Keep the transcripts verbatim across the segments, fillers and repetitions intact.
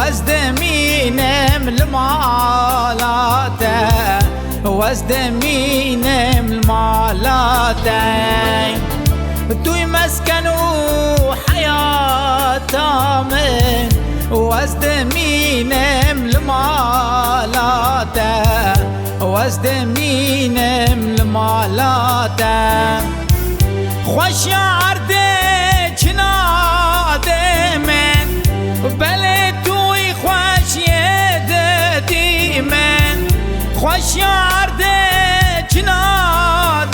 Ez dimînim li mala te, ez dimînim li mala te. Tu yî mesken û heyata min, ez dimînim li mala te, ez dimînim li mala te. Xweşiya erdê çina dê min, belê tu yî xweşiyê didî min. Xweşiya erdê çina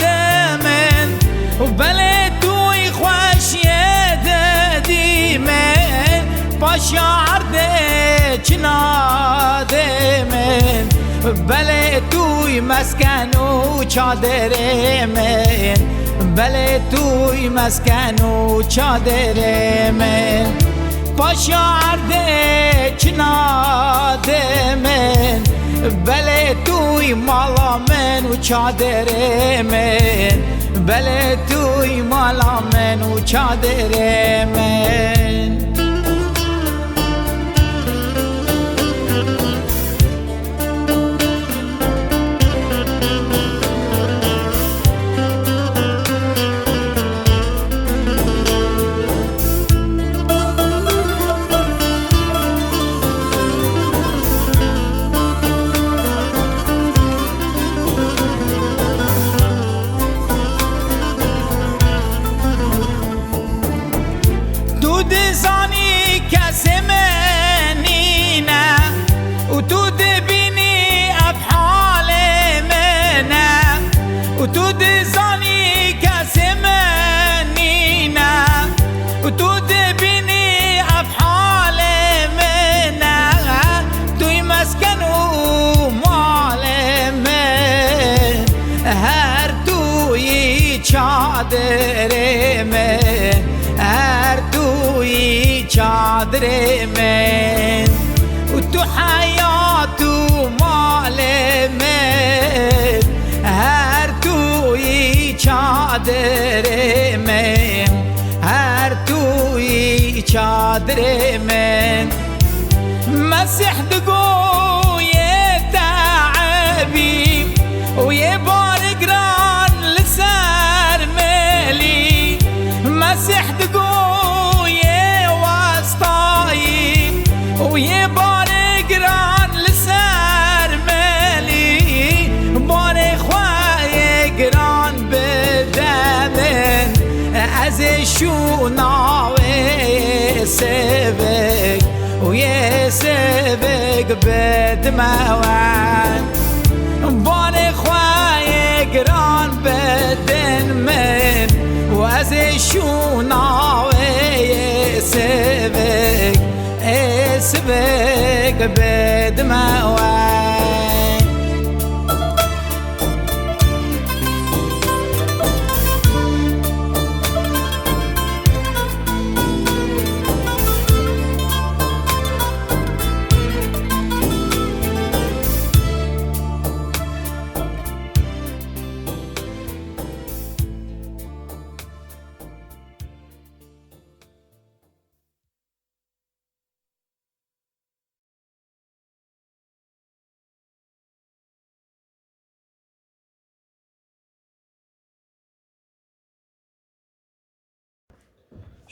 dê min, belê tu yî xweşiyê didî min. Paşiya erdê çina dê min, belê tu yî mesken û çadirê min, belê tu yî mesken û çadirê min. Paşiya erdê çina dê min, belê tu yî mala min û çadirê min, belê tu yî mala min û çadirê min. Tu dizanî kesê min nîne û tu dibînî ev halê min e. Û tu dizanî kesê min nîne û tu dibînî ev halê min e. Tu yî mesken û malê min, her tu yî çadirê min, her tu yî çadirê min. Û tu heyat û malê min, her tu yî çadirê min, her tu yî çadirê min. Mesîh digo yê te'ebî û yê barê giran li ser mêlî. Mesîh digo yê westayî û yê barê giran li ser mêlî. Barê xwe yê giran bide min, ez ê şûna wê yê sêvik û yê sêvik bidime we. Barê xwe yê giran bidin min û ez ê şûna wê yê sêvik, ê sêvik bidime we.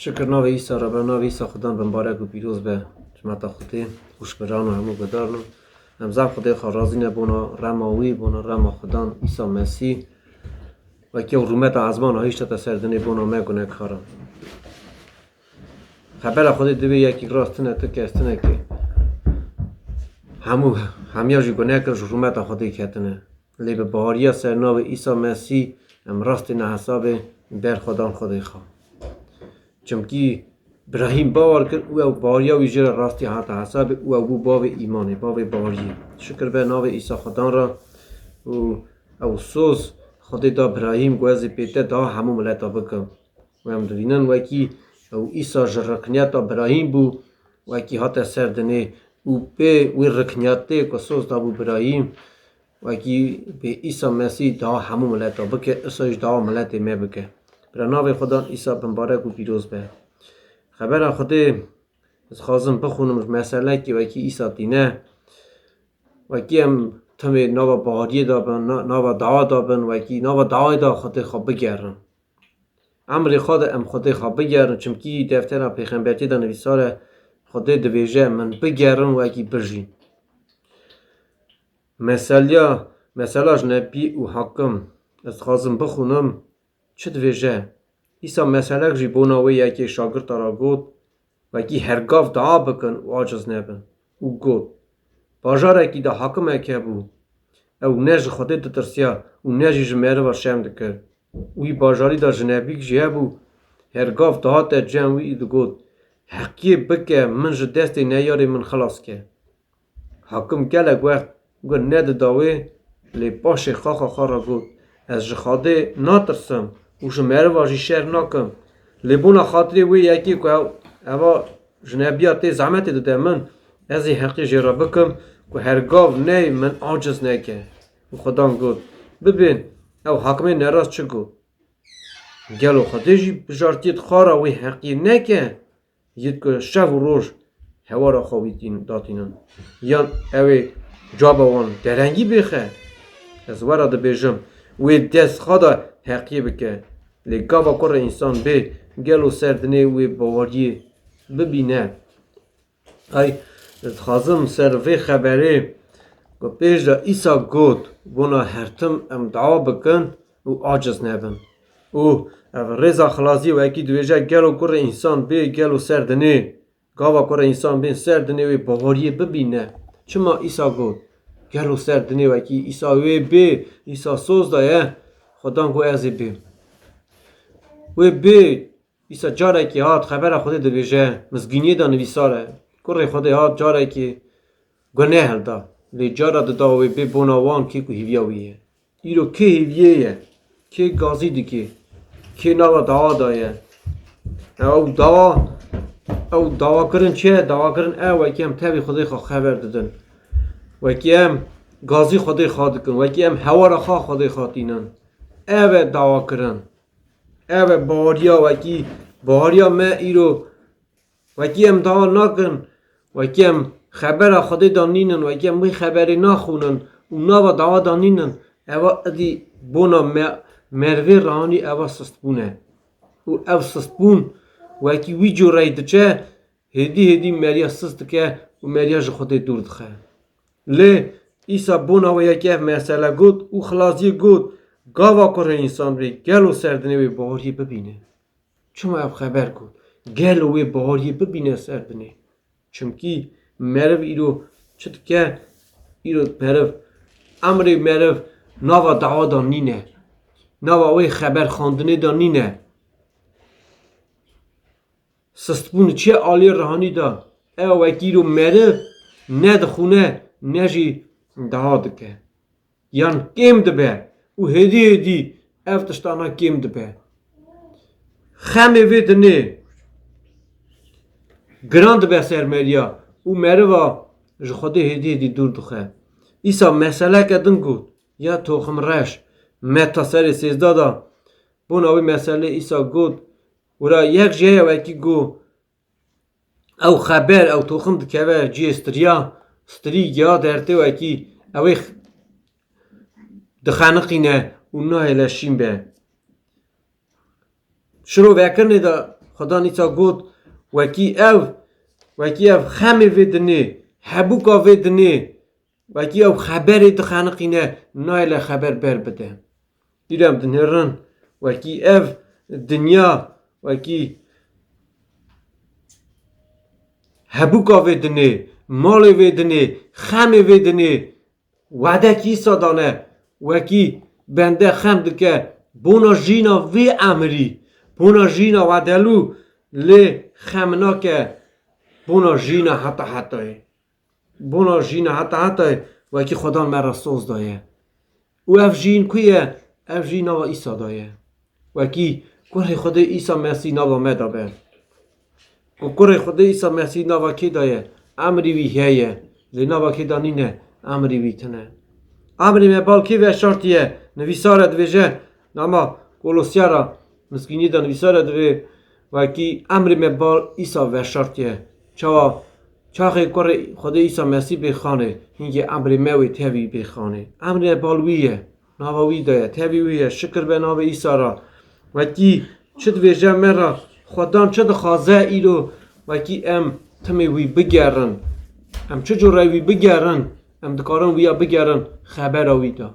Şikir navê Îsa re be, navê Îsa Xudan be, mibarek û pîroz be, himeta Xwedê, hûşbiran û hemû guhdaran. Em zaf Xwedê xwe razî ne bona rema wî, bona rema Xudan, Îsa Mesîh. Wekî ew rûmeta ezmana hişta te ser dinê bona me gunekaran. Xebera Xwedê divê yekî rast tune, tu kes tune ki hemû, hemiya jî guneh kir, ji rûmeta Xwedê ketine. Lê bi baweriya ser navê Îsa Mesîh em rastî ne hesabê ber xwe dan Xwedê xwe. Çimkî Birahîm bawer kir û ew baweriya wî jê re rastî hate hesabê û ew bû bavê îmanê, bavê baweriyê. Şikir be navê Îsa Xudan re û ew soz Xwedê da Birahîm, ku ez ê pê te daha hemû mileta bikim. Û em dibînin wekî ew Îsa ji rikniyeta Birahîm bû, wekî hate ser dinê û pê wê rikniyetê ku soz dabû Birahîm, wekî pê Îsa Mesîh daha hemû mileta bike, Îsa jî daha miletê me bike. Bira navê Xudan Îsa bimbarek û pîroz be. Xebera Xwedê Dixwazim bixwînim ji meselekî wekî îsa tîne. Wekî em timê nava bahariyê de bin, na-, nava dawa de bin, wekî nava dawayê de Xwedê xwe bigerin. Emrê xwe de em Xwedê xwe bigerin, çimkî deftera pêxembertiyê de nivîsar e, Xwedê dibêje, min bigerin wekî bijîn. Meseliya, mesela ji nebî û hakim, ez dixwazim bixwînim, çi dibêje? Îsa meselek jî bona wê yekê şagirta re got, wekî hergav dua bikin û aciz nebin. Û got, bajarekî de hakimek hebû. Ew ne ji Xwedê ditirsiya û ne jî ji meriva şerm dikir. Wî bajarî de jinebîk jî hebû, hergav dihate cem wî û digot, heqiyê bike, min ji destê neyarê min xilas ke. Hakim gelek wext gur nedida wê, lê paşê xaxa xwe re got, ez ji Xwedê natirsim û ji meriva jî şer nakim. Lê bona xatirê wê yekê ku ev, eva jinebiya tê zehmetê dide min, ez ê heqî jê re bikim ku hergav ney min aciz neke. Û Xudan got, bibên, ew hakimê nerast çi got? Gelo Xwedê jî bijartiyê xwe re wê heqiyê neke? Yê ku şev û roj hewara xwe wî tîn-, datînin. Yan ew ê caba wan derengî bêxe? Ez we re dibêjim, wê dest xwe de heqiyê bike. Lê gava kurê însan bê, gelo ser dinê wê baweriyê bibîne? Ay, ez dixwazim ser vê xeberê ku pêş de Îsa got, bona her tim em dawa bikin û aciz nebin. Û ev rêza xilaziyê wekî dibêje, gelo kurê însan bê, gelo ser dinê, gava kurê însan bên ser dinê wê baweriyê bibîne. Çima Îsa got, gelo ser dinê wekî Îsa wê bê, Îsa soz daye, Xudan got ez ê bêm. Wê bê, Îsa carekê hat, xebera Xwedê dibêje, mizgîniyê de nivîsar e. Kurê Xwedê hat carekê guneh hilda. Lê cara dida wê bê bona wan kê ku hîviya wî ye. Îro kê hêviyê ye? Kê gazî dike? Kê nava dawa daye? Ew dawa, ew dawakirin çi ye? Dawakirin ew wekî em tevî Xwedê xwe xeber didin. Wekî em gazî Xwedê xwe dikin. Wekî em hewara xwe Xwedê xwe tînin. Ev e dawakirin. Ev e baweriya wekî, baweriya me îro. Wekî em dawa nakin, wekî em xebera Xwedê de nînin, wekî em wê xeberê naxwînin û nava dawa de nînin, eva idî bona me-, merivê rehanî eva sistbûn e. Û ev sistbûn wekî wî coreyî diçe, hêdî hêdî meriya sist dike û meriya ji Xwedê dûr dixe. Lê Îsa bona wê yekê ev mesele got û xilasiyê got, gava kurê însan bê, gelo ser dinê wê baweriyê bibîne? Çima ev xeber got? Gelo wê baweriyê bibîne ser dinê? Çimkî meriv îro çi dike? Îro meriv, emrê meriv nava dawa de nîne. Nava wê xeber xwendinê de nîne. Sistbûn çi aliyê rehanî de? Ew wekî îro meriv ne dixwîne, ne jî dawa dike. Yan kêm dibe û hêdî hêdî ev tiştana kêm dibe. Xemê vê dinê giran dibe ser meriya û meriva ji Xwedê hêdî hêdî dûr dixe. Îsa meseleke din got, ya toxim reş, Meta serê sêzdeh de bona wê meselê Îsa got, wira yek jê heye wekî got, ew xeber, ew toxim dikeve cihê stiriya, stirî giya dertê wekî, ew ê x-, dixeniqîne û nahêle şîn be. Şirovekirinê de Xudan Îsa got, wekî ev, wekî ev xemê vê dinê, hebûka vê dinê, wekî ew xeberê dixeniqîne, nahêle xeber ber bide. Îro em dinêrin, wekî ev dinya, wekî hebûka vê dinê, malê vê dinê, xemê vê dinê, wedekî Îsa dane, wekî bende xem dike, bona jîna vê emirî, bona jîna wedelû lê xem nake, bona jîna heta hetayê. Bona jîna heta hetayê wekî Xudan me re soz daye. Û ev jîn ku ye? Ev jî nava Îsa daye. Wekî kurê Xwedê Îsa Mesîh nava me de be. Ku kurê Xwedê Îsa Mesîh nava kê de ye, emrî wî heye. Lê nava kê de nîne, emrî wî tine. Emrê me bal kê veşartiye? Nivîsar e dibêje, nama Kolosya re, mizgînî de nivîsar e dibê, wekî emrê me bal Îsa veşartiye. Çawa çaxê kurê Xwedê Îsa Mesîh bê xanê, hingê emrê me wê tevî bê xanê. Emrê bal wî ye, nava wî de ye, tevî wî ye. Şikir be navê Îsa ra. Wekî çi divêje me ra, Xwedan çi dixwaze îro, wekî em timê wî bigerin. Em çi cure wî bigerin, em dikarin wîya bigerin xebera wî de.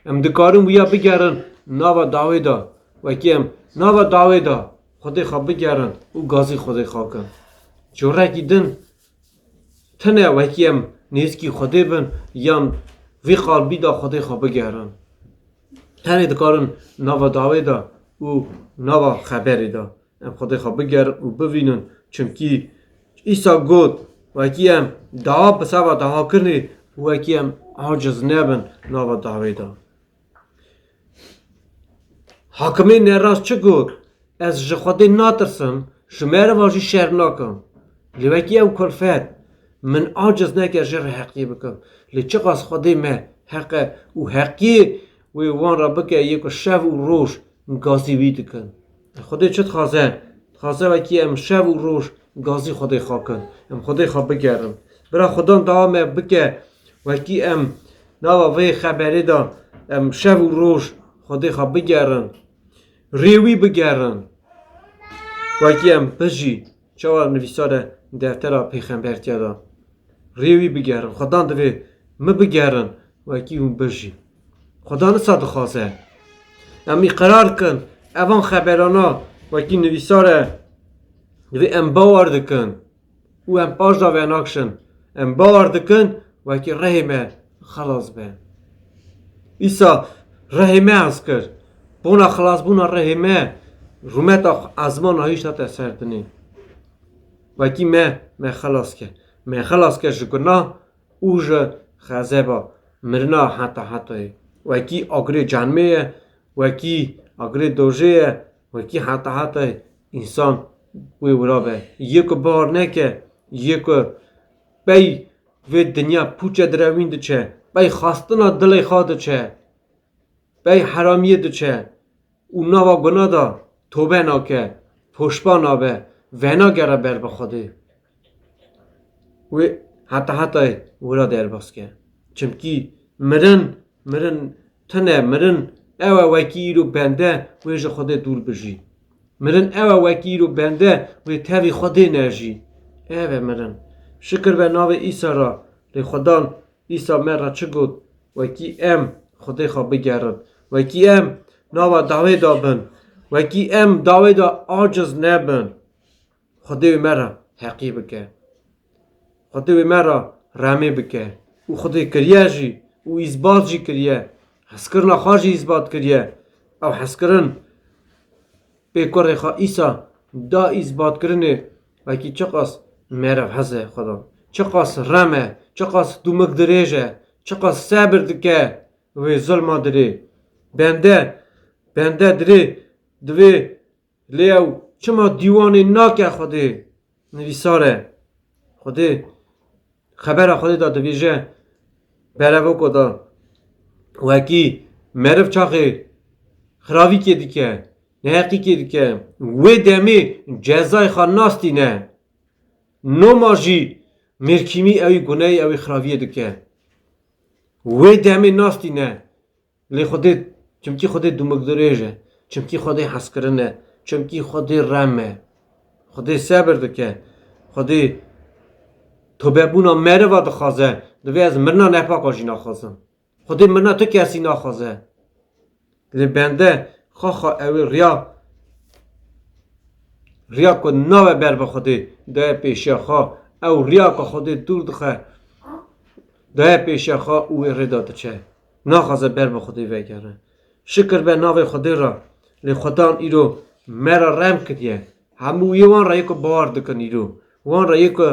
Em dikarin wîya bigerin nava dawê de. Wekî em nava dawê de Xwedê xwe bigerin û gazî Xwedê xwe kin. Curekî din tine wekî em nêzikî Xwedê bin yan vî qalbî de Xwedê xwe bigerin. Tenê dikarin nava dawê de û nava xeberê de em Xwedê xwe bigerin û bivînin. Çimkî Îsa got, wekî em dawa bi seba dawakirinê û wekî em aciz nebin nava dawê de. Hakimê nerast çi got? Ez ji Xwedê natirsim, ji meriva jî şer nakim. Lê wekî ew kulfet, min aciz neke jê re heqiyê bikim. Lê çiqas Xwedê me heq e û heqiyê wê wan re bike yê ku şev û roj gazî wî dikin. Xwedê çi dixwaze? Dixwaze wekî em şev û roj gazî Xwedê xwe kin. Em Xwedê xwe bigerin. Bira Xudan dawa me bike wekî em nava vê xeberê de em şev û roj Xwedê xwe bigerin. Rê wî bigerin. Wekî em bijî. Çawa nivîsar e deftera pêxembertiya de. Rê wî bigerin. Xudan divê mi bigerin. Wekî hûn bijî. Xudan isa dixwaze. Em îqrar kin. Evan xeberana wekî nivîsar e. Divê em bawer dikin. Û em paş de venakşin. Em bawer dikin, wekî rehê me xelas be. Îsa rehê me hez kir. Bona xelasbûna rehê me, rûmeta ezmana hîşt hate ser dinê. Wekî me, me xelas ke. Me xelas ke ji gunah û ji xezeba mirina heta hetayê. Wekî agirê cehnemê ye, wekî agirê dojê ye, wekî heta hetayê însan wê wira be. Yê ku bawer neke, yê ku pey vê dinya pûçe direwîn diçe, pey xwestina dilê xwe diçe, pey heramiyê diçe û nava guna de tobe nake, poşpa nabe, venagere ber bi Xwedê. Wê heta hetayê wira derbas ke. Çimkî mirin, mirin tune, mirin ew e wekî îro bende wê ji Xwedê dûr bijî. Mirin ew e wekî îro bende wê tevî Xwedê nejî. Ev e mirin. Şikir be navê Îsa ra, lê Xudan Îsa me re çi got? Wekî em Xwedê xwe bigerin. Wekî em nava dawê de bin. Wekî em dawê de aciz nebin. Xwedê wê me re heqî bike. Xwedê wê me re remê bike. Û Xwedê kiriye jî û îsbat jî kiriye. Hezkirina xwe jî îsbat kiriye. Ew hezkirin pê kurê xwe Îsa da îsbatkirinê, wekî çiqas merevhez e Xudan. Çiqas rem e, çiqas dûmik dirêj e, çiqas sebir dike wê zulma dirê. Bende, bende dirê divê lê ew çima dîwanê nake Xwedê? Nivîsar e. Xwedê xebera Xwedê de dibêje, berevoko de wekî meriv çaxê xiravîkê dike, neheqîkê dike, wê demê cezayê xwe nastîne. Noma jî mêrkîmî ewî guneyê ewî xiraviyê dike. Wê demê nastîne. Lê Xwedê, çimkî Xwedê dûmikdirêj e, çimkî Xwedê hezkirin e, çimkî Xwedê rem e. Xwedê sebir dike. Xwedê tobebûna meriva dixwaze. Divê ez mirina nepaka jî naxwazim. Xwedê mirina tu kesî naxwaze. Lê bende xaxa ew ê riya, riya ku nabe ber bi Xwedê, daye pêşiya xwe. Ew riya ku Xwedê dûr dixe, daye pêşiya xwe û wê rê de diçe. Naxwaze ber bi Xwedê vegere. Şikir be navê Xwedê re. Lê Xudan îro me re rem kiriye. Hemû yê wan re yê ku bawer dikin îro. Wan re yê ku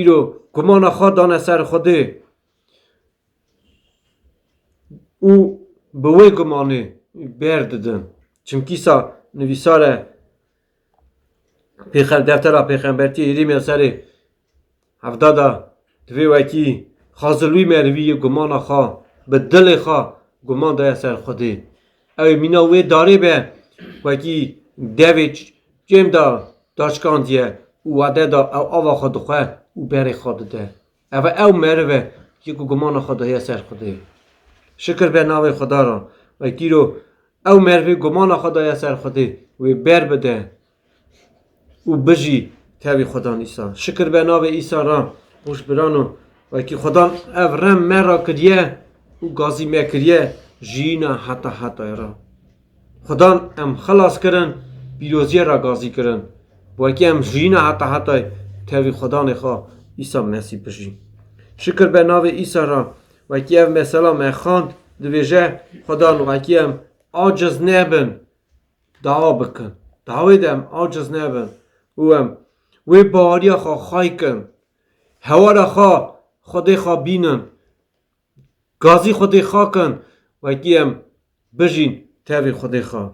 îro gumana xwe dane ser Xwedê û bi wê gumanê berdidin. Çimkî sa nivîsar e, pêxe-, deftera pêxembertiyê Yerêmiya serê hevda de divê wekî xazilwî merivî yê gumana xwe, bi dilê xwe guman daye ser Xwedê. Ew ê mîna wê darê be, wekî devê ç-, çêm de daşkandiye û wade da, ew ava xwe dixwe û berê xwe dide. Ev e ew meriv e, yê ku gumana xwe daye ser Xwedê. Şikir be navê Xweda re. Wekî îro ew merivê gumana xwe daye ser Xwedê, wê ber bide û bijî tevî Xwedan Îsa. Şikir be navê Îsa re, xweş birano, wekî Xwedan ev rem me re kiriye û gazî me kiriye jiyîna heta hetayê re. Xudan em xilas kirin, pîroziyê re gazî kirin. Wekî em jiyîne heta hetayê tevî Xudanê xwe Îsa Mesîh bijî. Şikir be navê Îsa re, wekî ev mesela me xwend, dibêje Xudan wekî em aciz nebin, dawa bikin. Dawê de em aciz nebin û em wê baweriya xwe xay kin. Hewara xwe Xwedê xwe bînin. Gazî Xwedê xwe kin, wekî em bijîn tevî Xwedê xwe.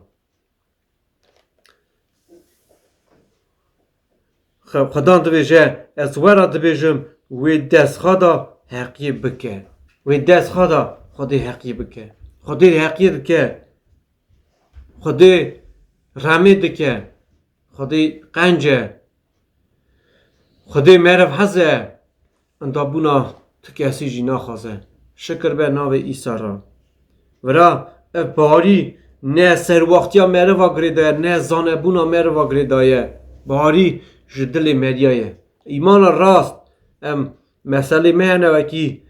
Xe-, Xudan dibêje, ez we re dibêjim, wê dest xwe de heqiyê bike. Wê dest xwe de Xwedê heqiyê bike. Xwedê heqiyê dike. Xwedê remê dike. Xwedê qenc e. Xwedê meriv hez e. Endabûna tu kesî jî naxwaze. Şikir be navê Îsa re. Vira ev barî ne serwaxtiya meriva girêdaye, ne zanebûna meriva girêdaye. Barî ji dilê meriya ye. Îmana rast, em meselê me hene wekî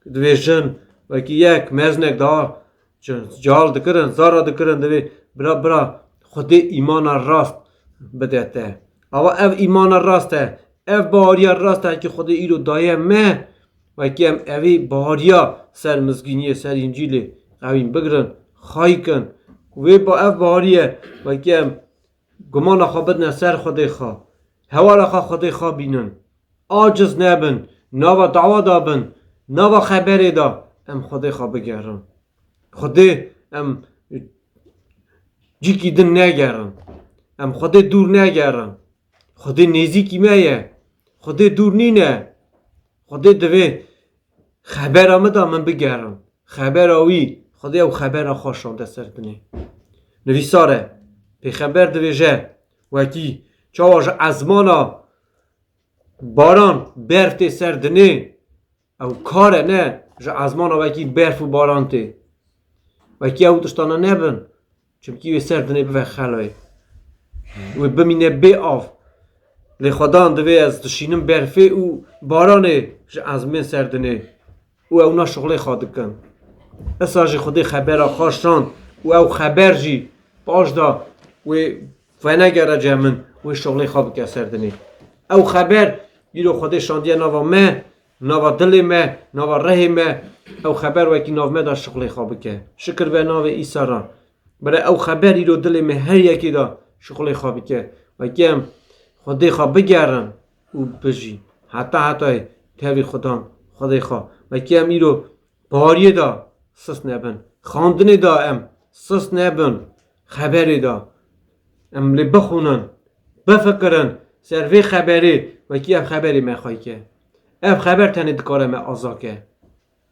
Divê jin wekî yek meznek daha c-, cal dikirin, zara dikirin, divê bira, bira, Xwedê îmana rast bide te. Awa ev îmana rast e, ev baweriya rast e ki Xwedê îro daye me, wekî em evî baweriya ser mizgîniyê, ser Încîlê ewîn bigirin, xayî kin. Wê ba ev baweriye, wekî em gumana xwe bidine ser Xwedê xwe, hewara xwe Xwedê xwe bînin. Aciz nebin, nava dawa da bin, nava xeberê da em Xwedê xwe bigerin. Xwedê em cîkî din negerin. Em Xwedê dûr negerin. Xwedê nêzîkî me ye. Xwedê dûr nîne. Xwedê divê xebera min da min bigerin. Xebera wî, Xwedê ew xebera xwe şande ser dinê. Nivîsar e. Pêxember divêje, wekî çawa ji ezmana baran berf tê ser dinê, ew kar e ne, ji ezmana wekî berf û baran tê. Wekî ew tiştana nebin, çimkî wê ser dinê bive xelayê. Wê bimîne bê av. Lê Xwedan divê ez dişînim berfê û baranê ji ezmên ser dinê. Û ew na şixulê xwe dikin. Esa jî Xwedê xebera xwe şand û ew xeber jî paş da wê venegere cem min, wê şixulê xwe bike ser dinê. Ew xeber îro Xwedê şandiye nava me, nava dilê me, nava rehê me, ew xeber wekî nav me de şixulê xwe bike. Şikir be navê Îsa re. Bire ew xeber îro dilê me her yekê de şixulê xwe bike. Wekî em Xwedê xwe bigerin û bijî. Heta hetayê tevî Xudan, Xwedê xwe. Wekî em îro bariyê de sist nebin. Xandinê de em sist nebin. Xeberê de. Em lê bixwînin, bifikirin ser vê xeberê, wekî ev xeberê me xayke. Ev xeber tenê dikare me aza ke.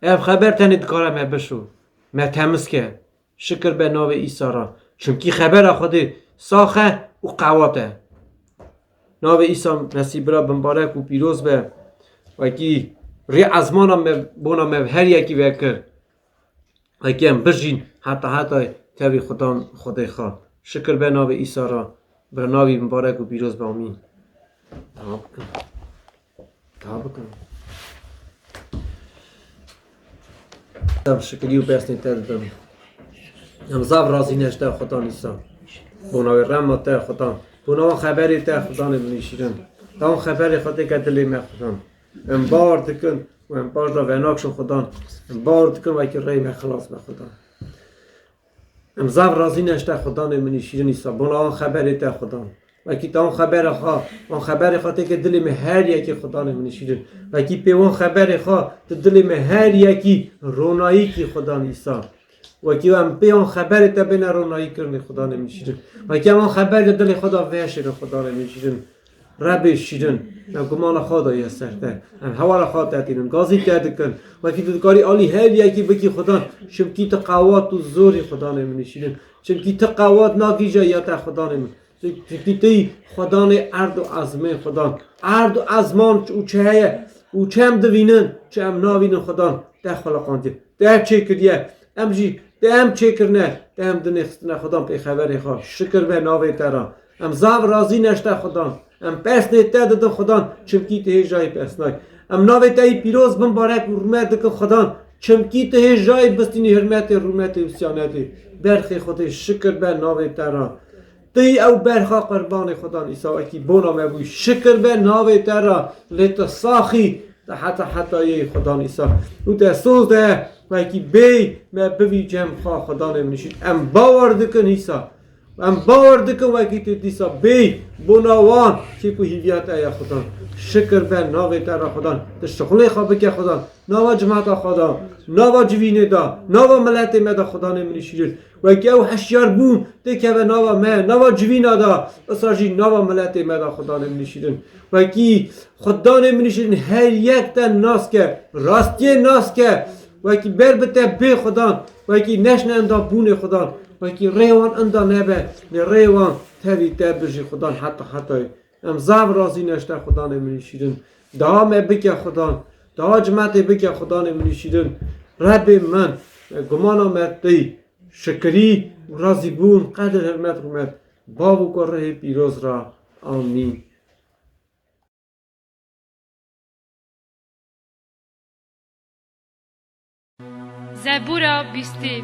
Ev xeber tenê dikare me bişo, me temiz ke. Şikir be navê Îsa re. Çimkî xebera Xwedê sax e û qewat e. Navê Îsa Mesîh bira bimbarek û pîroz be. Wekî rê ezmana me, bona me her yekî vekir. Wekî em bijîn heta hetayê tevî Xudan Xwedê xwe. Şikir be navê Îsa re. Bira navî mimbarek û pîroz be. Amîn. Dua bikin. Dua bikin. Em şikirî û pesnê te didin. Em zaf razî ne ji te Xudan Îsa. Bona wê rema te Xudan. Bona wan xeberê te Xudanê min şîrin. Te wan xeberê xwe têke dilê me Xudan. Em bawer dikin û em paş de venakşin Xudan. Em bawer dikin wekî rey me xilas be Xudan. Em zaf razî ne ji te Xudanê min î şîrin Îsa. Bona wan xeberê te Xudan. Wekî te wan xebera xwe, wan xeberê xwe têke dilê me her yekî Xudanê min î şîrin. Wekî pê wan xeberê xwe tu dilê me her yekî ronayî kî Xudan Îsa. Wekî em pê wan xeberê te bêne ronayî kirinê Xudanê min şîrin. Wekî em wan xeberê te dilê xwe de veşêrin Xudanê min şîrin. Rebê şîrin, em gumana xwe daye ser te. Em hewara xwe te tînin, gazî te dikin. Wekî tu dikarî alî her yekî bikî Xudan. Çimkî tu qewat û zorî Xudanê min şîrin. Çimkî tu qewat nagîje ya te Xudanê min. Çimkî tu yî Xwedanê erd û ezmên Xwedan. Erd û ezman û çi heye û çi em divînin, çi em navînin Xwedan te xweleqandiye. Te çêkiriye. Em jî te em çêkirine, te em dinêxistine Xwedan pêxeberê xwe. Şikir be navê te re. Em zav razî ne ji te Xwedan. Em pesnê te didin Xwedan, çimkî tu hê jayî pesnay. Em navê te yî pîroz bimbarek û rûmet dikin Xwedan, çimkî tu hê jayî bistînî hirmetê, rûmetê û siyanetê. Berxê Xwedê şikir be navê te re. Tu yî ew berxa qurbanê Xwedan Îsa wekî bona me bûyî. Şikir be navê te re, lê tu sax î, tu heta hetayê Xwedan Îsa. Û te soz de wekî bêy me bivî cem xwe Xwedanê min şîr. Em bawer dikin Îsa. Em bawer dikin wekî tu dîsa bêy bona wan kê ku hîviya te ye Xudan. Şikir be navê te re Xudan. Tu şixulê xwe bike Xudan. Nava cimata xwe da, nava civînê da, nava miletê me da Xudanê min şîrin. Wekî ew hişyar bûn têkeve nava me, nava civîna da, isra jî nava miletê me da Xudanê min şîrin. Wekî Xudanê min şîrin her yek te nas ke, rastiyê nas ke. Wekî ber bi te bê Xudan, wekî neşne inda bûnê Xudan, wekî rê wan inda nebe, lê rê wan tevî te bijî Xudan heta hetayê. Em zaf razî ne ji te Xudanê min şîrin. Daha me bike Xudan, daha cimetê bike Xudanê min şîrin. Rebê min, gumana me tey, şikirî û razîbûn, qedir, hurmet, hurmet, Bav û Kurê Pîroz ra. Amîn. Zebûra bîstî.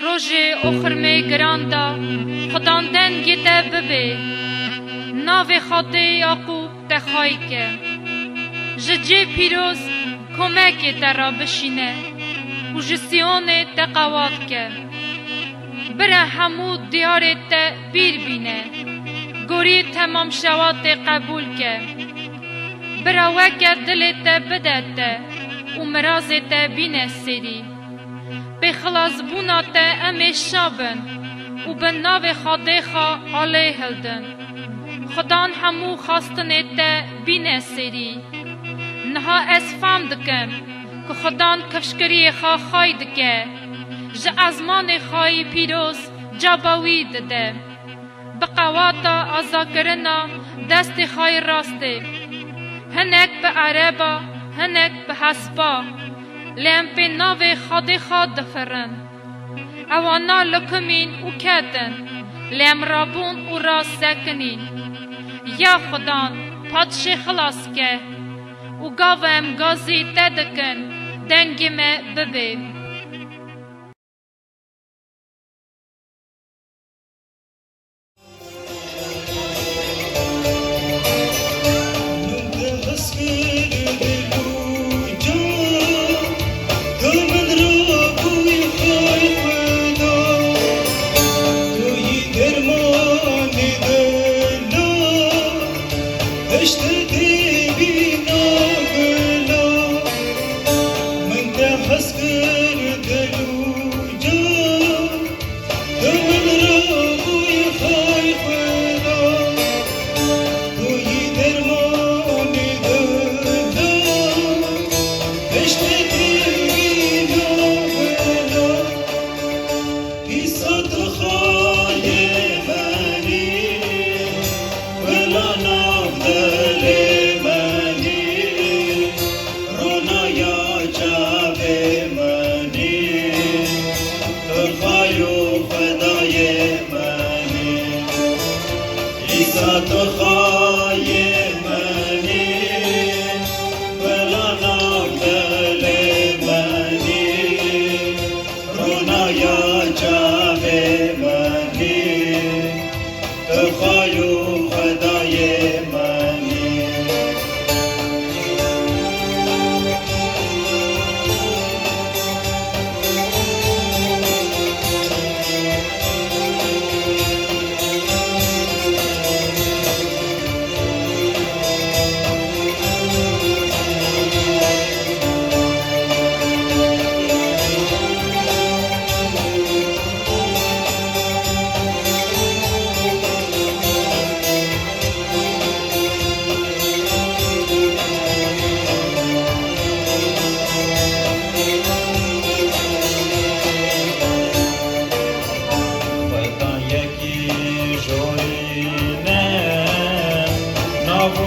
Rojê û xirmê giran da, Xudan dengê te bibê, navê Xwedê Yaqûb te xwey ke. Ji cê pîroz komekê te re bişîne û ji Siyonê te qewat ke. Bira hemû diyarê te bîr bîne, gorî temam şewatê qebûl ke. Bira weke dilê te bide te û mirazê te bîne sêrî. Pê xilasbûna te em ê şa bin û bi navê Xwedê xwe alê hildin. Xudan hemû xastinê te bîne sêrî. Niha ez fam dikim ku Xudan kifşkiriyê xwe xay dike, ji ezmanê xwe yî pîroz caba wî dide. Bi qewata azakirina destê xwe yê rastê. Hinek bi ereba, hinek bi hespa. Lê em pê navê Xwedê xwe difirin. Ewana likimîn û ketin. Lê em rabûn û rast sekinîn. Ya Xudan, padşê xilas ke. Û gava em gazî te dikin, dengê me bibê.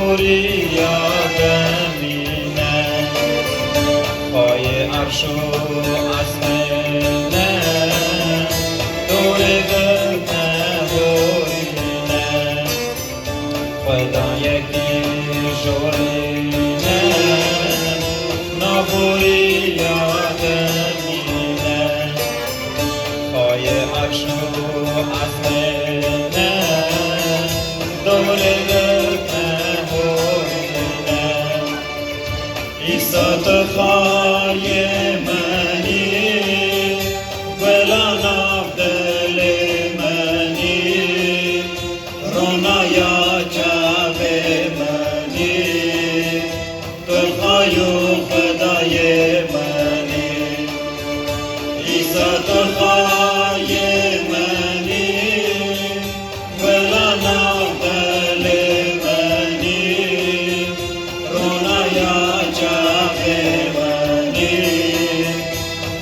Huriya demîne, xayê erş û esmêne, dorê girtine hurîne. Xwedayekî jorîne, nav huriya demîne. Xayê erş û esmêne, dorê girtine hurîne. Îsa tu xayê min î, gula nav dilê min î, ronaya çavê min î. Tu xay û Xwedayê min î. Îsa tu xayê min î, gula nav dilê min î, ronaya çavê min î.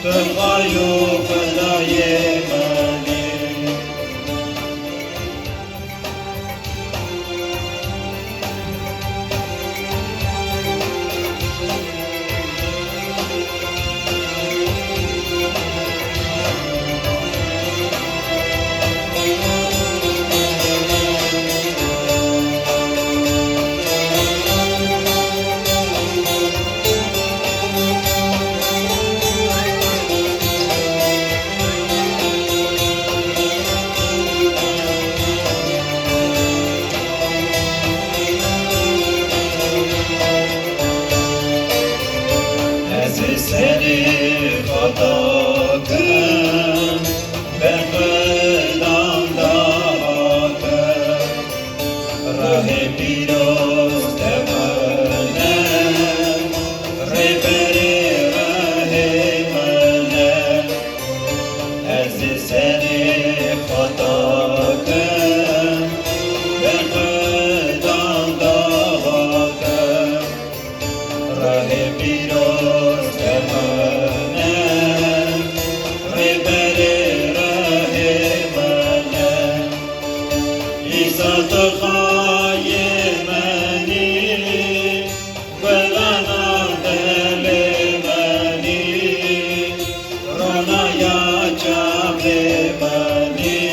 Tu xay û Xwedayê min î. Ez ê serê xwe dakim, ber Xudan dahatim. Rehê pîroz te min e, rêberê rehê min e. Ez ê serê xwe dakim, ber Xudan dahatim. Rehê pîroz te min e, rêberê rehê min e. Îsa tu xayê min î, gula nav dilê min î, ronaya çavê min î,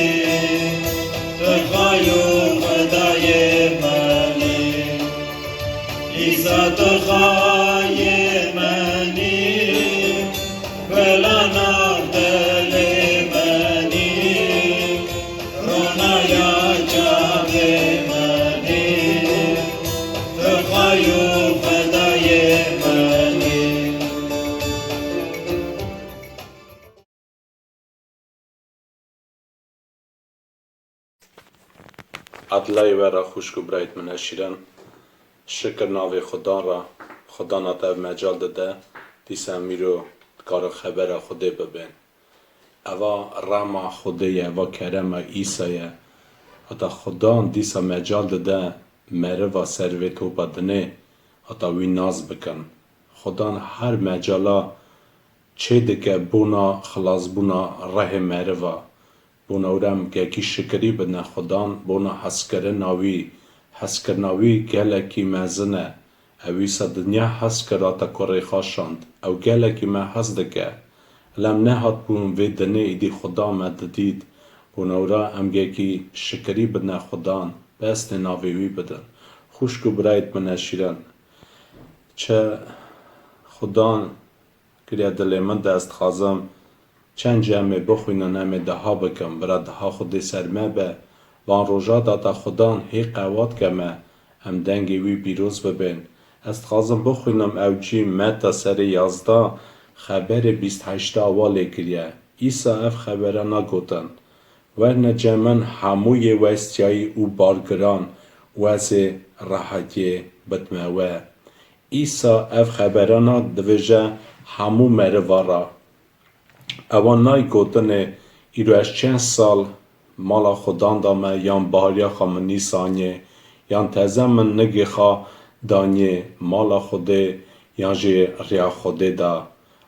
tu xay û Xwedayê min î. Îsa tu xayê min î, gula nav dilê min î, ronaya çavê min î, tu xay û Xwedayê min î. Edlayê we re xwişk û birayêt min e şîrin. Şikir navê Xudan re, Xudan hat ev mecal dide, dîsa em îro dikarin xebera Xwedê bibên. Eva rema Xwedê ye, eva kerema Îsa ye. Heta Xudan dîsa mecal dide meriva ser vê topa dinê, heta wî nas bikin. Xudan her mecala çêdike bona xilasbûna rehê meriva. Bona wira em gelekî şikirî bidine Xudan, bona hezkirina wî. Hezkirina wî gelekî mezin e. Ew wisa dinya hez kir hate kurê xwe şand. Ew gelekî me hez dike. Lê em nehatbûn vê dinê, îdî Xudan me didît. Bona wira em gelekî şikirî bidine Xudan. Bestê navê wî bidin. Xwişk û birayêt min e şîrin. Çi Xudan kiriye dilê min de, ez dixwazim çend cem ê bixwînin, em ê duha bikin. Bira duha Xwedê ser me be. Van roja de heta Xudan hê qewat ke me, em dengê wî pîroz bibên. Ez dixwazim bixwînim ew cî Meta serê yazdeh xeberê bîst heşta wa lê kiriye. Îsa ev xebera na gotin: Werne cem min hemû yê westiyayî û bargiran û ez ê rehetiyê bidime we. Îsa ev xeberana divêje hemû meriva re. Ewa nayê gotinê, îro ez çend sal mala Xudan de me, yan bahariya xwe min nîsaniye, yan teze min nigê xwe daniye mala Xwedê, yan jî riya Xwedê de.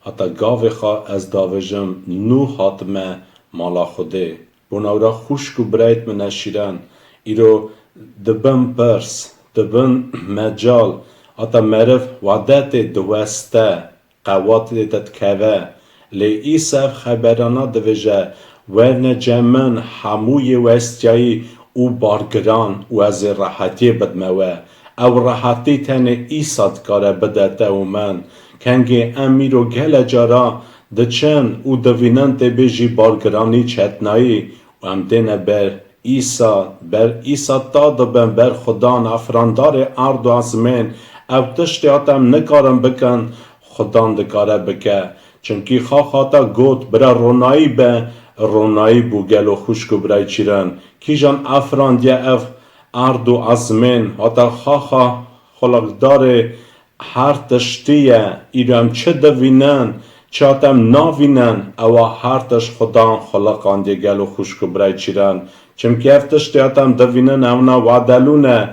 Heta gavê xwe ez davêjim nû hatime mala Xwedê. Bona wira xwişk û birayêt min e şîrin, îro dibim pirs, dibin mecal, hata meriv wadetê diweste, qewatê te dikeve. Lê Îsa ev xeberana divêje, werne cem min hemû yê westiyayî û bargiran û ez ê rehetiyê bidme we. Ew rehetî tenê Îsa dikare bide te û min. Kengê em îro gele cara diçin û divînin tê bê jî bargiranî çetnayî û em têne ber Îsa, ber Îsa ta dibin ber Xudan, efrandarê erd û ezmên. Ew tiştê hata em nikarin bikin, Xudan dikare bike. Çimkî xaxa te got, bira ronayî be, ronayî bû gelo xwişk û birayê çîran. Kîjan efrandiye ev erd û ezmên, hata xaxa xulaqdarê her tiştî ye. Îro em çi divînin, çi hata em navînin, ewa her tişt Xudan xulaqandiye gelo xwişk û birayê çîran. Çimkî ev tiştê hata em divînin, ewna wadelû ne.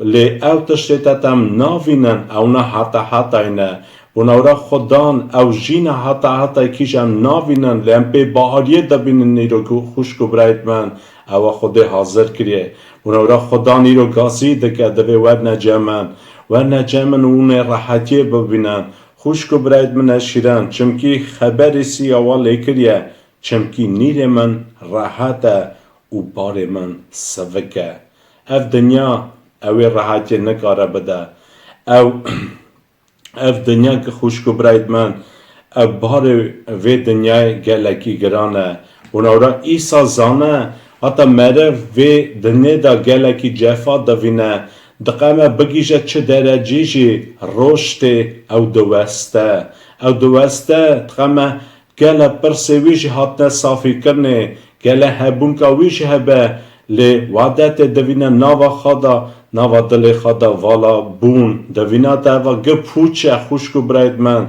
Lê ew tiştê te em navînin, ewna heta hetayî ne. Bona wira Xudan, ew jî ne heta hetayî kîjan em navînin, lê em pê bahariyê dibînin îro ku xwişk û birayêt min, ewa Xwedê hazir kiriye. Bona wira Xudan îro gazî dike, divê werne cem min. Werne cem min û hûn ê rehetiyê bibînin. Xwişk û birayêt min ê şîrin, çimkî xeberê sî awa lê kiriye, çimkî nîrê min rehet e û barê min sivik e. Ev dinya ew ê rehetiyê nikare bide. Ew, ev dinya ki xwişk û birayêt min, ev barê vê dinyayê gelekî giran e. Hûn ewra Îsa zane, hata meriv vê dinyê de gelekî cefa divîne. Diqeme bigihîje çi derecî jî roştê ew diweste. Ew diweste, diqeme Gele pirsê wî jî hatine safîkirinê, gele hebûnka wî jî hebe, lê wadetê divîne nava xwe de, nava dilê xwe de vala bûn. Divîna te eva gi pûç e, xwişk û birayêt min.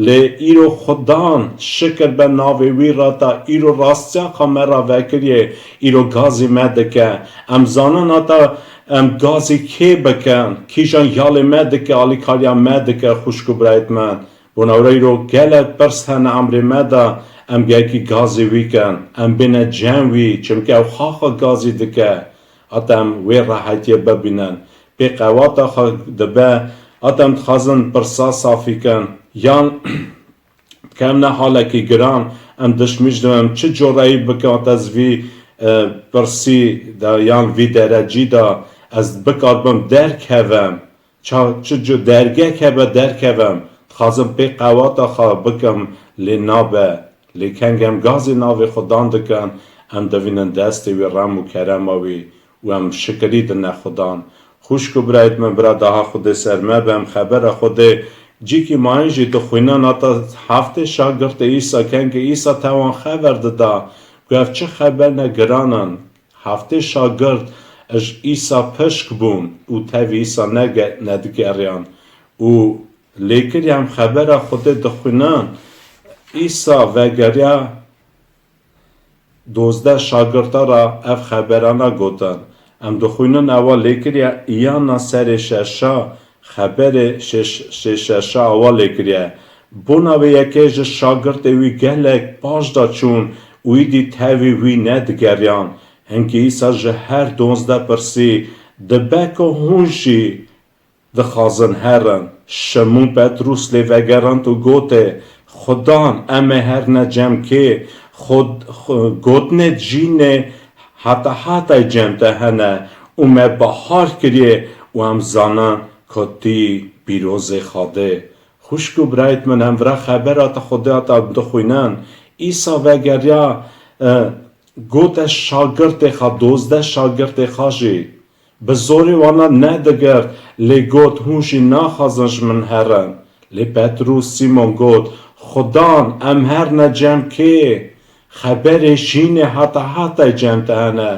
Lê îro Xudan şikir be navê wî re te îro rastiya xwe me re vekiriye, îro gazî me dike. Em zanin heta em gazî kê bikin, kîjan yalê me dike, alîkariya me dike, xwişk û birayêt min. Bona wira îro gelek pirs hene emrê me de, em gelekî gazê wî kin, em bêne cem wî, çimkî ew xaxa gazî dike, hata em wê rehetiyê bibînin. Pê qewata xwe dibe, hata em dixwazin pirsa safî kin, yan dikevne halekî giran, em dişmîş dibin, em çi coreyî bikin, hata ez vî, e, pirsî de yan vî derecî de ez bikaribim derkevim. Ça çi cu dergek hebe derkevem, dixwazim pê qewata xwe bikim, lê nabe. Lê kengê em gazê navê Xudan dikin, em divînin destê wî, rem û kerema wî û em şikirî dine Xudan. Xwişk û birayêt min, bira daha Xwedê ser me be, em xebera Xwedê cîkî mayîn jî dixwînin, hata heftê şagirtê Îsa, kengê Îsa te wan xeber dida ku ev çi xeber ne giran in. Heftê şagirt ji Îsa pişk bûn û tevî Îsa nege-, nedigeriyan û lêkirî em xebera Xwedê dixwînin. Îsa vegeriya dozdeh şagirta re ev xeberana gotin. Em dixwînin ewa lêkirî Îyana serê şeşa, xeberê şeş-, şê şeşa awa lêkiriye. Bona vê yekê ji şagirtê wî gelek paş de çûn û îdî tevî wî nedigeriyan. Hinkî Îsa ji her donzdeh pirsî, dibe ku hûn jî dixwazin herin. Şimûn Petrûs lê vegerand û gotê, Xudan, em ê herine cem kê? Xud-, xu-, gotinê cînê heta hetay cem te hene û me bahar kiriye û em zanin ku tu yî pîrozê Xwedê. Xwişk û birayêt min, em vira xebera te Xwedê hata dixwînin. Îsa vegeriya, e, gote şagirtê xwe, dozdeh şagirtê xwe jî. Bi zorê wana nedigirt, lê got, hûn jî naxwazin ji min herin. Lê Petrûs Sîmon got, Xudan, em herine cem kê? Xeberê jînê heta hetay cem te hene.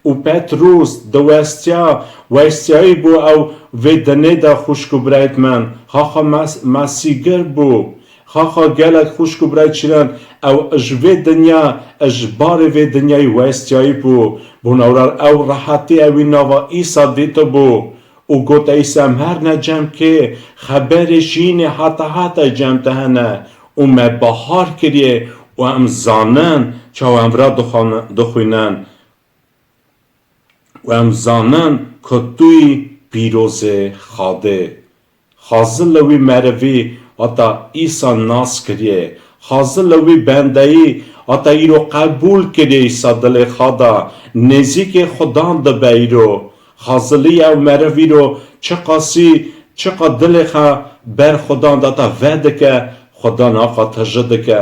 Û Petrûs diwestiya, westiyayî bû ew vê dinê de xwişk û birayêt min. Xaxa mes-, mesîgir bû. Xaxa gelek xwişk û birayê çîran, ew ji vê dinya, ji barê vê dinyayê westiyayî bû. Bona wira ew rehetî ewî nava Îsa dîtibû û got, Îsa, em herine cem kê? Xeberê jînê heta hetay cem te hene û me bahar kiriye û em zanin çawa em vira dixwan-, dixwînin. Û em zanin ku tu yî pîrozê Xadê. Xazil li wî merivî hata Îsa nas kiriye. Xazil li wî bendeyî hata îro qebûl kiriye Îsa dilê xwe da. Nêzîkê Xudan dibe îro. Xazilî ew meriv îro çiqasî, çiqa dilê xwe ber Xudan de hata vedike, Xudan axa tije dike.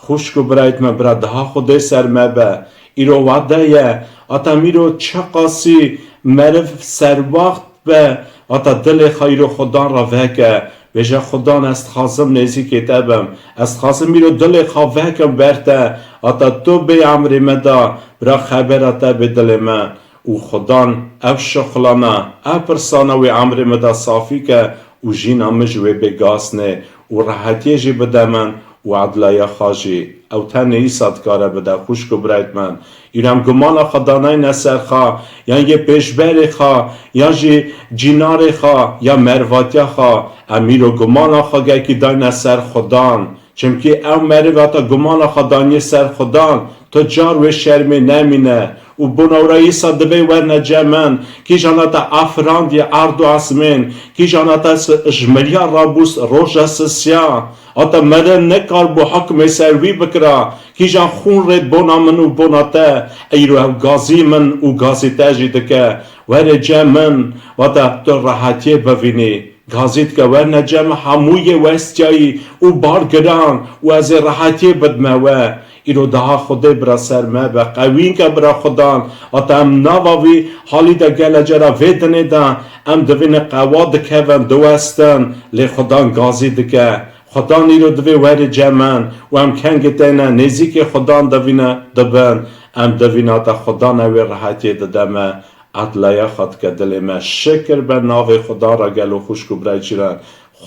Xwişk û birayt me, bira, daha Xwedê ser me be. Îro wade ye. Ata mîro çiqasî meriv serwaxt be, ata dilê xwe îro Xudan re veke. Bêje, Xudan, ez dixwazim nêzîkê te bim. Ez dixwazim îro dilê xwe vekim ber te. Ata tu bê emrê me da, bira, xebera te bê dilê me. Û Xudan ev şixulana, ev pirsana wê emrê me da safî ke û jîna min ji wê bê gasnê û rehetiyê jî bide min û edlaya xwe jî. Ew tenê Îsa dikare bide, xwişk û birayt min. Îro em gumana xwe danayne ser xwe, yan yê pêşberê xwe, yan jî cînarê xwe, ya mervatiya xwe. Em îro gumana xwe gelkî dayne ser Xudan. Çimkî ew meriv hata gumana xwe daniye ser Xudan, tu car wê şermê nemîne. Û bona wira Îsa divê werne cem min, kîjan hata afirandiye erd û esmên, kîjan hata s-, ji miriya rabûs roja sisiya, hata meriv nikaribû hukmê ser wî bikira, kîjan xûn rêd bona min û bona te, îro ew gazî min û gazî te jî dike. Were cem min, hata tu rehetiyê bivînî. Gazî dike, werne cem hemû yê westiyayî û bar giran û ez ê rehetiyê bidme we. Îro daha Xwedê bira ser me be, qewîn ke bira Xudan. Hata em nava vî halî de gele cara vê dinê de em divîne qewa dikevin, diwestin, lê Xudan gazî dike. Xudan îro divê werê cem min û em kengê têne nêzîkê Xudan divîne dibin. Em divîne hata Xudan ew ê rehetiyê dide me. Edlaya xwe dike dilê me. Şikir be navê Xudan re gelo xwişk û birayê cîran.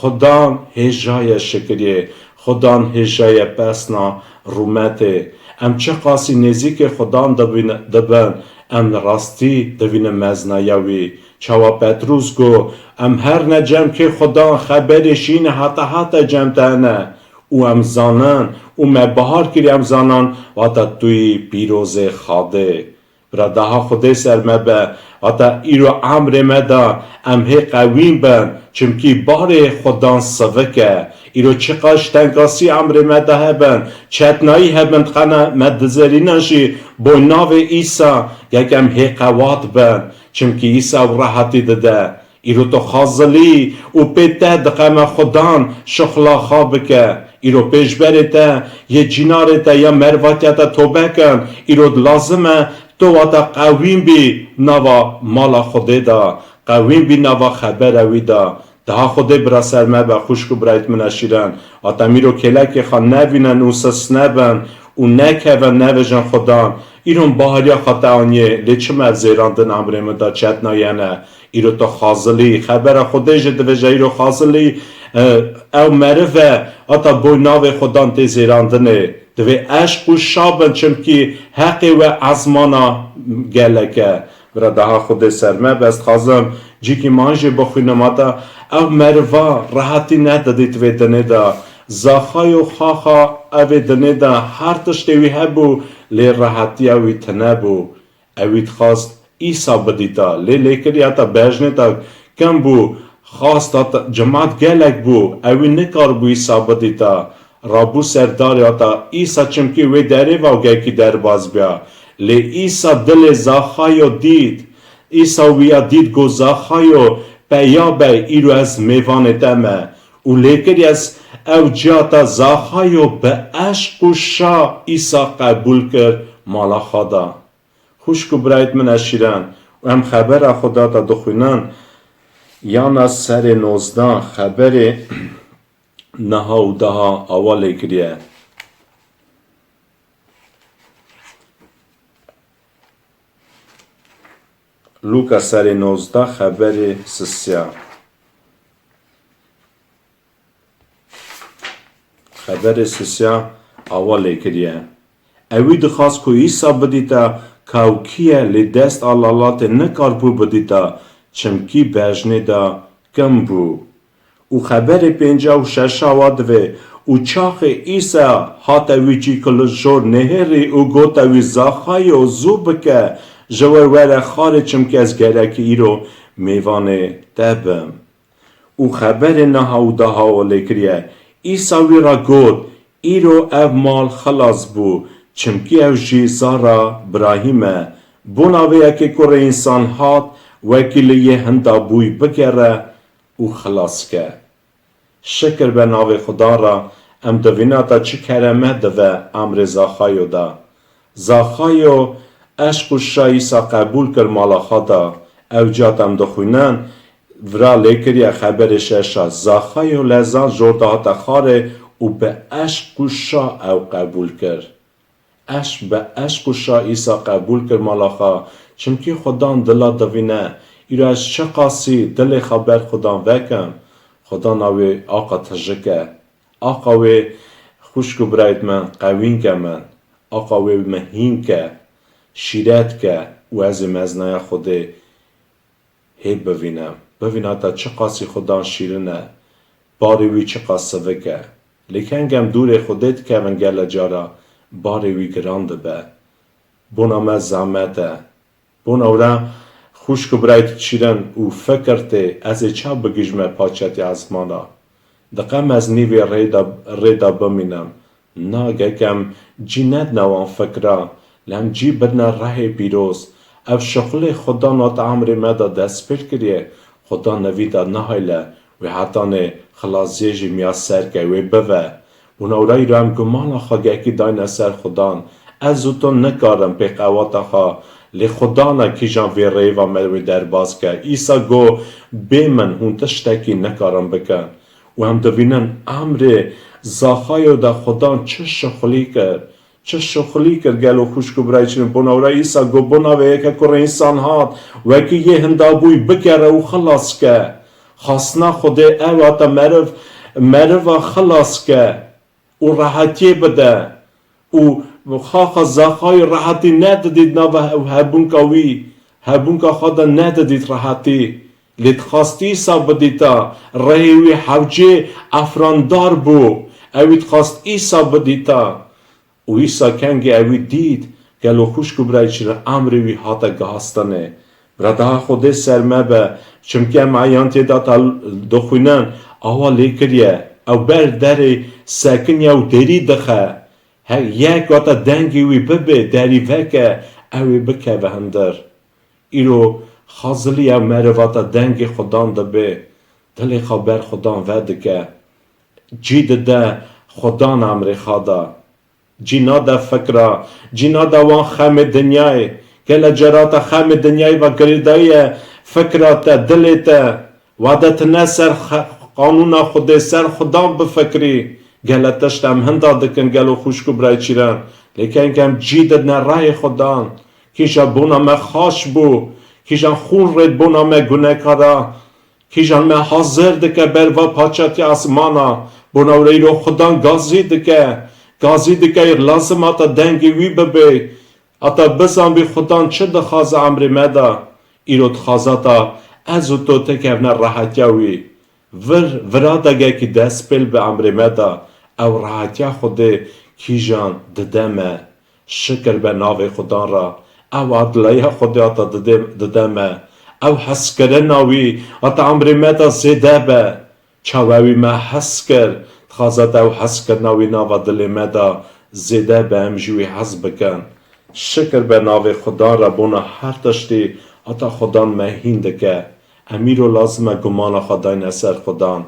Xudan hêja ye şikiriyê. Xudan hêja ye pesna rûmetê. Em çiqasî nêzîkê Xudan dibîn-, dibin, em rastî divînin meznaya wî. Çawa Petrûs got, em herne cem kê Xudan, xeberê şîne heta heta cem te hene. Û em zanin, û me bahar kiriye em zanin, heta tu yî pîrozê Xadê. Bira daha Xwedê ser me be, hata îro emrê me da em hê qewîn bin, çimkî barê Xudan sivik e. Îro çiqas tenkasî emrê me da hebin, çetnayî hebin, qene me dizêrînin jî boy navê Îsa, yek em hê qewat bin, çimkî Îsa ew rehetî dide. Îro tu xazilî û pê te diqeme Xudan şixula xwe bike. Îro pêşberê te, yê cînarê te ya mervatiya te tobe kin. Îro lazim e tu wata qewîn bî nava mala Xwedê de. Qewîn bî nava xebera wî de. Daha Xwedê bira ser me be, xwişk û birayt min eşîren. Hata mîro kêlekê xwe nevînin û sisne bin û nekevin, nevêjin Xudan. Îro bahariya xwe te aniye, lê çima ev zêrandin emrê min de çetnayene? Îro tu xazilî, xebera Xwedê jî divêje îro xazilî, e, ew meriv e, heta boy navê Xudan tê zêrandinê. Divê eşq û şa bin, çimkî heqê we ezmana gelek e. Bira daha Xwedê ser me, bes dixwazim cîkî man jî bixwînim, heta ew meriva rehetî nedidît vê dinê de. Zaxayo xaxa evê dinê de her tiştê wî hebû, lê rehetiya wî tine bû. Ewî dixwast Îsa bidîta, lê lêkirî heta bejnê de kim bû, xwast heta cimat gelek bû, ewî nikaribû Îsa bidîta. Rabû ser darê heta Îsa, çimkî wê derê va û gelkî derbas bîya. Lê Îsa dilê Zaxayo dît. Îsa wîya dît, got, Zaxayo, peya be, îro ez mêvanê te me. Û lêkirî ez ew ciya te Zaxayo bi eşq û şa Îsa qebûl kir mala xwe de. Xwişk û birayt min eşîren, û em xebera Xuda te dixwînin, Yana serê nozdeh, xeberê niha û daha awa lê kiriye. Lûka serê nozdeh, xeberê sisiya. Xeberê sisiya awa lê kiriye. Ewî dixwast ku Îsa bidîta ka ew kî ye, lê dest a lalatê nikaribû bidîta, çimkî bejnê de kim bû. Û xeberê pênca û şeşa wa divê, û çaxê Îsa hate wî cî ku li jor nihêrî û gote wî, Zaxayo, zû bike, ji we were xarê, çimkî ez gerekî îro Mêvanê te bim. Û xeberê niha û daha û lê kiriye. Îsa wî re got, Îro ev mal xilas bû, çimkî ew jî zara Birahîm e. Bona vê yekê Kurê Însan hat, wekî li yê hinda bûy bigere û xilas ke. Şikir be navê Xudan re, em divîna te çi kereme dive emrê Zaxayo de. Zaxayo eşq û şa Îsa qebûl kir mala xwe de. Ew ca em dixwînin, vira lê kiriye xeberê şeşa. Zaxayo lezan jor de hate xarê û bi eşq û şa ew qebûl kir. Eşq bi eşq û şa Îsa qebûl kir mala xwe, çimkî Xudan dila divîne. Îro ez çiqasî dilê xwe ber Xudan vekim, Xudan a wê aqa tijik e. Aqa wê xwişk û birayt min qewîn ke min. Aqa wê min hîn ke, şîret ke û ez ê meznaya Xwedê hê bivînim. Bivîna te çiqasî Xudan şîrin e, barê wî çiqas sivik e. Lê kengem dûrê Xwedê dikevin gele cara barê wî giran dibe. Bona me zehmet e. Bona wira xwişk û birayt şîrin û fikir tê, ez ê ça bigihîjme paçetî ezmana? Diqem ez nîvê rê de, rê de bimînim. Na, gek em cî nedine wan fikra, lê em cî bidine rehê pîroz. Ev şixulê Xudan hate emrê me de destpêl kiriye. Xudan nevî de nihayle, wê hetanê xilasiyê jî miyaser ke, wê bive. Bona wira îro em gumana xwe gekî dayne ser Xudan. Ez û tu nikarin pêqewata xwe, lê Xudan e kîjan vê rêva me wê derbas ke. Îsa got, Bê min hûn tiştekî nikarin bikin. Û em divînin emrê Zaxayo de Xudan çi şixulî kir. Çi şixulî kir gelo xwişk û birayê çirin. Bona wira Îsa got, Bona vê yekê Kurê Însan hat, wekî yê hinda bûy bigere û xilas ke. Xastina Xwedê ew hate meriv, meriva xilas ke û rehetiyê bide. Û xaxa Zaxayî rehetî nedidît nava ew hebûnka wî, hebûnka xwe de nedidît rehetî. Lê dixwast Îsa bidîta, rehê wî hewcê efrandar bû. Ewî dixwast Îsa bidîta. Û Îsa kengê ewî dît, gelo xwişk û birayê çirin, emrê wî hate gihastinê. Bira daha Xwedê ser me be, çimkî em eyantiyê de ta dixwînin, awa lê kiriye. Ew ber derê sekiniye û derî dixe. He, yek wata dengê wî bibe, derî veke, ew ê bikeve hundir. Îro xazilî ew meriv hate dengê Xudan dibe, dilê xwe ber Xudan vedike. Cî dide Xudan emrê xwe de. Cî nade fikra, cî nade wan xemê dinyayê. Gele cara te xemê dinyayê ve girêdayî ye, fikra te, dilê te. Wade tu ne ser xe-, qanûna Xwedê, ser Xudan bifikirî. Gele tişt em hinda dikin, gelo xwişk û birayê çîran. Lê kengem cî didine rayê Xudan. Kîja bona me xaş bû, kîjan xûn rêd bona me gunekara. Kîjan me hazir dike ber va paçatiya asmana. Bona wre îro Xudan gazî dike. Gazî dike, lazim ata dengê wî bibe. Ata bizanbî Xudan çi dixwaze emrê me de. Îro dixwaze ata ez û to tekevne rehetiya wî. Vir, vira degekî destpêl bi emrê me de. Ew rehetiya Xwedê kîjan dide me. Şikir be navê Xudan re. Ew adilaya Xwedê ata dide, dide me. Ew hezkirina wî ata emrê me de zêde be. Çawa wî me hez kir, dixwaze te ew hezkirina wî nava dilê me de zêde be, em ji wî hez bikin. Şikir be navê Xudan re bona her tiştî, heta Xudan me hîn dike. Em îro lazim e gumana xwe dayne ser Xudan.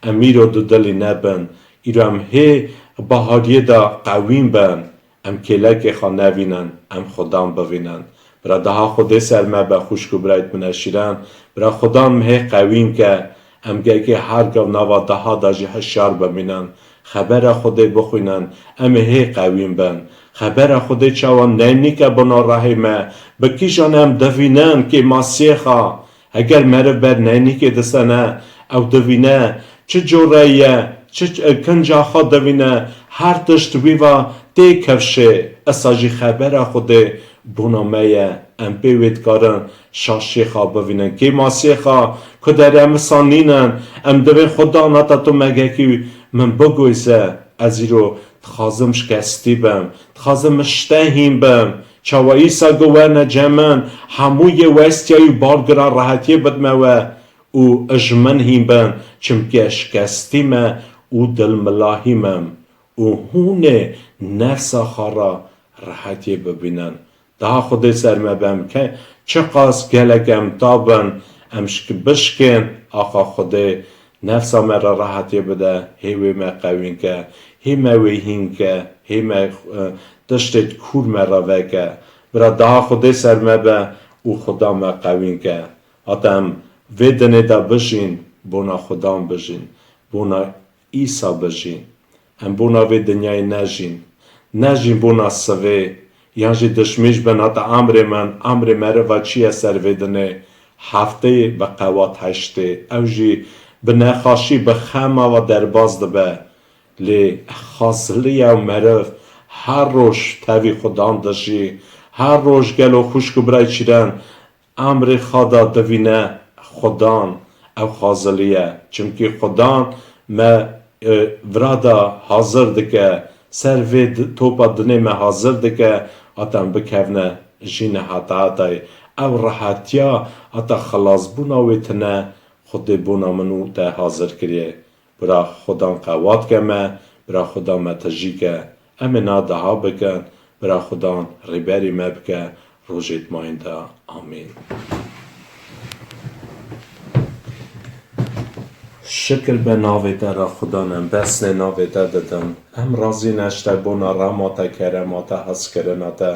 Em îro dudilî nebin. Îro em hê bahariyê de qewîn bin. Em kêlekê xwe nevînin, em Xudan bivînin. Bira daha Xwedê ser me be, xwişk û birayt min eşîren. Bira Xudan me hê qewîn ke, em gelkê her gav nava daha de jî hişyar bimînin. Xebera Xwedê bixwînin, em ê hê qewîn bin. Xebera Xwedê çawa neynîke bona rehê me, bi kîjan em divînin kêmasiyê xwe. Heger meriv ber neynîkê disene, ew divîne, çi cure ye, çi ç-, kinca xwe divîne, her tişt wî va tê kevşê. Esa jî xebera Xwedê bona me ye. Em pê wê dikarin şaşiyê xwe bivînin. Kêmasiyê xwe ku derê em wisa nînin, em divên Xudan heta tu megekî min bigoyze. Ez îro dixwazim şikestî bim, dixwazim min ştehîn bim. Çawa Îsa got, werne cem min, hemû yê westiyayî û bar giran rehetiyê bidme we û ji min hîn bin, çimkî ez şikestî me û dilmilahî me û hûn ê nefsa xwe re rehetiyê bibînin. Daha Xwedê ser me be, em ke çiqas gelek em tab in, em şik-, bişkên, axa Xwedê nefsa me re rehetiyê bide, hê wê me qewîn ke, hê me wê hîn ke, hê me, e, tiştê kûr me re veke. Bira daha Xwedê ser me be û Xuda me qewîn ke. Hata em vê dinê de bijîn, bona Xudan bijîn, bona Îsa bijîn. Em bona vê dinyayê nejîn. Nejîn bona sivê, yan jî dişmîş bin hata emrê min, emrê meriva çi ye ser vê dinê, hefteyê bi qewat heştê. Ew jî bi nexaşî, bi xema ve derbas dibe. Lê xaziliya meriv her roj tevî Xudan dijî, her roj gelo xwişk û birayê çîren, emrê xwe da divîne Xudan, ew xazilî ye. Çimkî Xudan me, e, vira da hazir dike, ser vê di-, topa dinê me hazir dike, hata em bikevne jîne heta hetayê. Ew rehetiya heta xilasbûna wê tine Xwedê bona min û te hazir kiriye. Bira Xudan qewat ke me, bira Xudan me tijî ke. Em ê na daha bikin, bira Xudan rêberî me bike, rojê dimayîn de. Amîn. Şikir be navê te re Xudan, em besnê navê te didin. Em razî ne ji te bona rema te, kerema te, hezkirina te.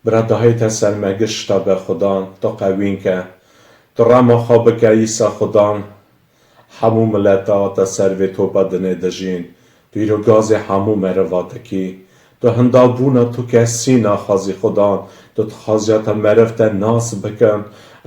Bira dahê te ser me gişta be Xudan, tu qewîn ke. Tu rema xwe bike Îsa Xudan. Hemû mileta te ser vê topa dinê dijîn. Tu îro gazê hemû meriva dikî. Tu hindabûna tu kesî naxwazî Xudan. Tu dixwaziya te meriv te nas bikin.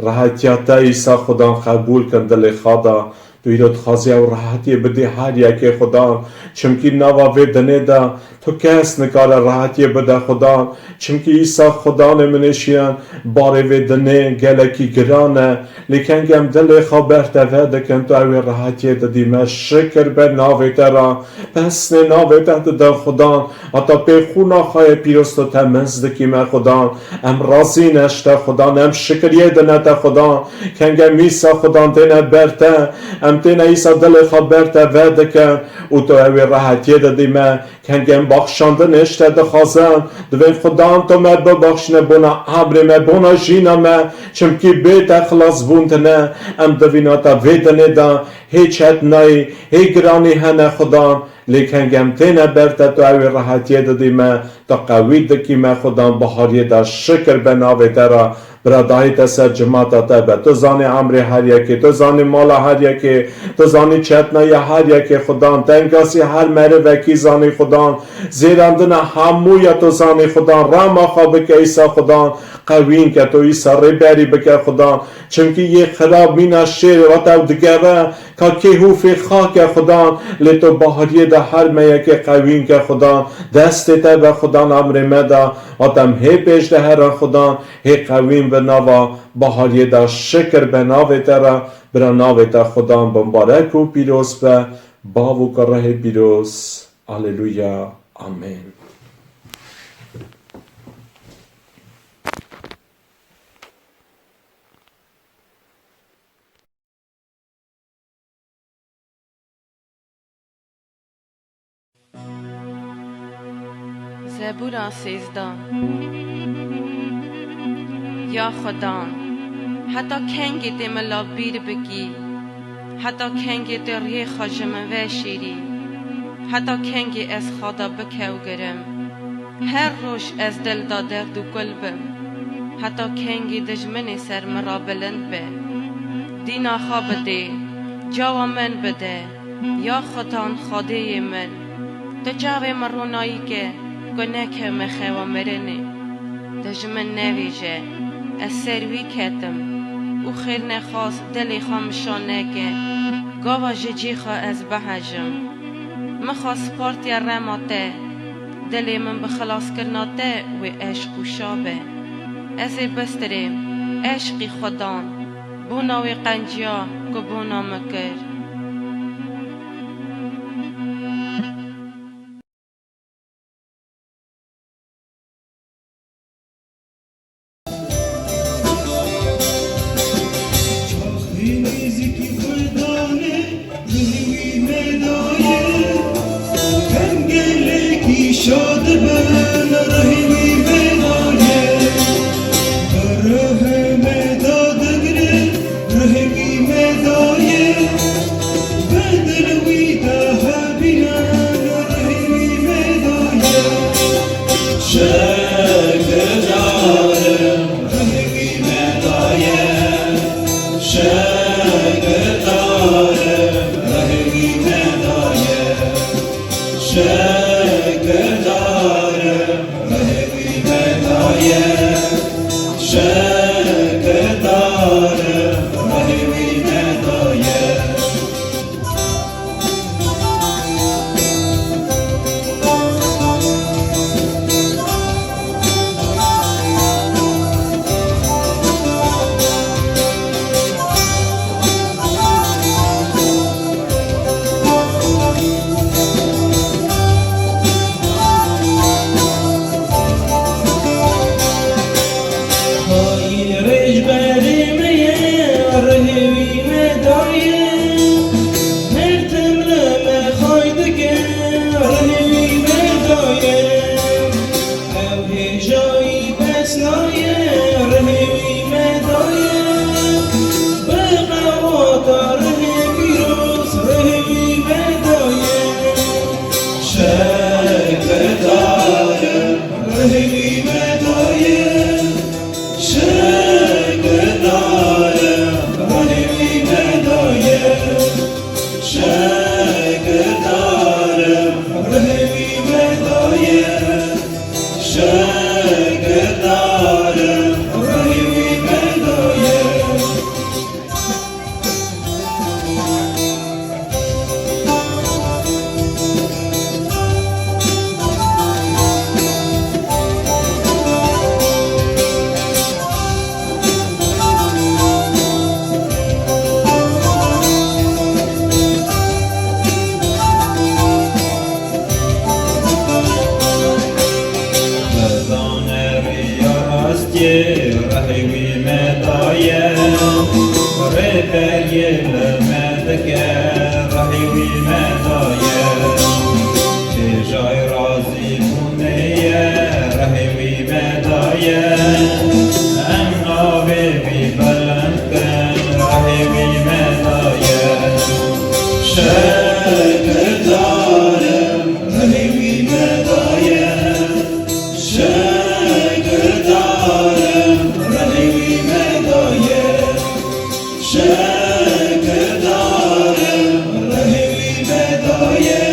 Rehetiya te Îsa Xudan qebûl kin dilê xwe da. Tu îro dixwazî ew rehetiyê bidî her yekê Xudan. Çimkî nava vê dinê de tu kes nikare rehetiyê bide Xudan. Çimkî Îsa Xudanê min ê şiyan, barê vê dinê gelekî giran e. Lê kengê em dilê xwe ber te vedikin, tu ew ê rehetiyê didî me. Şikir be navê te re. Pesnê navê te didin Xudan. Heta pê xûna xwe yê pîroz tu temiz dikî me Xudan. Em razî ne ji te Xudan. Em şikiriyê dine te Xudan. Kengê em Îsa Xudan têne ber te. Em têne Îsa dilê xwe ber te vedikin. Û tu ew ê rehetiyê didî me. Kengê em baxşandinê ji te dixwazin, divên Xudan tu me bibexşîne bona emrê me, bona jîna me, çimkî bê te xilasbûn tine. Em divîna te vê dinê de hê çetnayî, hê giranî hene Xudan, lê kengê em têne ber te, tu ew ê rehetiyê didî me, tu qewî dikî me Xudan, bihariyê de şikir be navê te re. Bira dahî te ser cimata te be. Tu zanî emrê her yekê, tu zanî mala her yekê, tu zanî çetnaya her yekê Xudan, tengasî her merivekî zanî Xudan, zêrandina hemûya tu zanî Xudan, rema xwe bike Îsa Xudan, qewîn ke tu Îsa rêberî bike Xudan, çimkî yê xirab mîna şêrê wate ew digere, ka kê hûfê xak e Xudan, lê tu bahariyê de her me yekê qewîn ke Xudan, destê te be Xudan emrê me de, hata em hê pêş de herin Xudan, hê qewîn bi nava bahariyê de şikir be navê te re, bira navê te Xudan bimbarek û pîroz be, Bav û Kurehê pîroz. Aleluya. Amen. Zebûra sêzdeh. Ya Xudan, heta kengê tê min la bîr bikî? Heta kengê tê rihê xwe ji min veşêrî? Heta kengê ez xada bikewgirim? Her roj ez dil da derd û kul bim. Heta kengî dijminê ser min ra bilind be? Dîna xwe bidê, cawa min bide, ya Xudan Xwedêyê min. Tu çavê min ronayî ke, ku nekevme xewa mirinê. Dijmin nevêje, ez ser wî ketim û xêrnexwas dilê xwe mişa neke, gava ji cî xwe ez bihejim. Min xwe spartiye rema te, dilê min bi xilaskirina te wê eşq û şa be. Ez ê bistirêm, eşqî Xudan, bona wê qenciya ku bona min kir. Dadibin rihê wî me daye, bi rihê me dadigrin, rihê wî me daye, bi dil wî de hebînin rihê wî me daye. Şikir darim, rihê wî me daye, şikir darim, rihê wî me daye. Şikir darim, rihê wî me daye. Şikir darim, rihê wî me daye. Xayîn rêjberê me ye, rihê wî me daye. Her tim li me xay dike, rihê wî me daye. Ew hêjayî bes naye, rihê wî me daye. Bi qewata rihê pîroz, rihê wî me daye. Şikir darim, rihê wî me daye. Şikir darim, rihê wî me daye. Şikir darim, rihê wî me daye. Şikir darim, rihê wî me daye. Xwedane riya rastiyê, rihê wî me daye. Rêberiyê li me dike, rihê wî me daye. Hêjayî razîbûnê ye, rihê wî me daye. Em navê wî bilind kin, rihê wî me daye. Şikir darim, rihê wî me daye. Şikir darim, rihê wî me daye. Şikir darim, rihê wî me daye.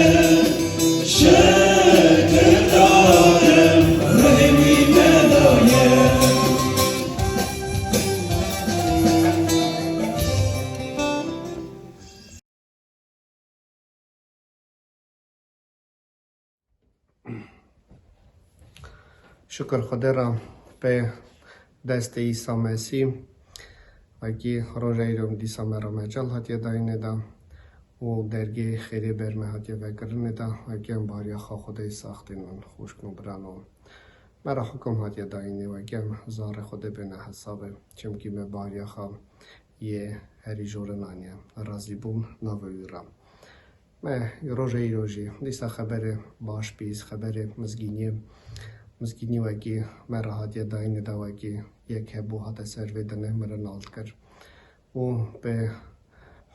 Şikir darim, rihê wî me daye. Şikir Xwedê re pê destê Îsa Mesîh, wekî roja îro dîsa me re mecel hatiye dayînê de û dergê xêrê ber me hatiye vekirinê de, wekî em bariya xwe Xwedê saxtînin, xwişk û birano. Me re hukum hatiye dayînê, wekî em zarê Xwedê bêne hesabê, çimkî me bariya xwe yê herî jorin aniye. Razîbûn navê wî re. Me roja îro jî dîsa xeberê baş bîst, xeberê mizgîniyê, mizgînî wekî me re hatiye dayînê de wekî yek hebû hate ser vê dinê mirin ald kir. Û pê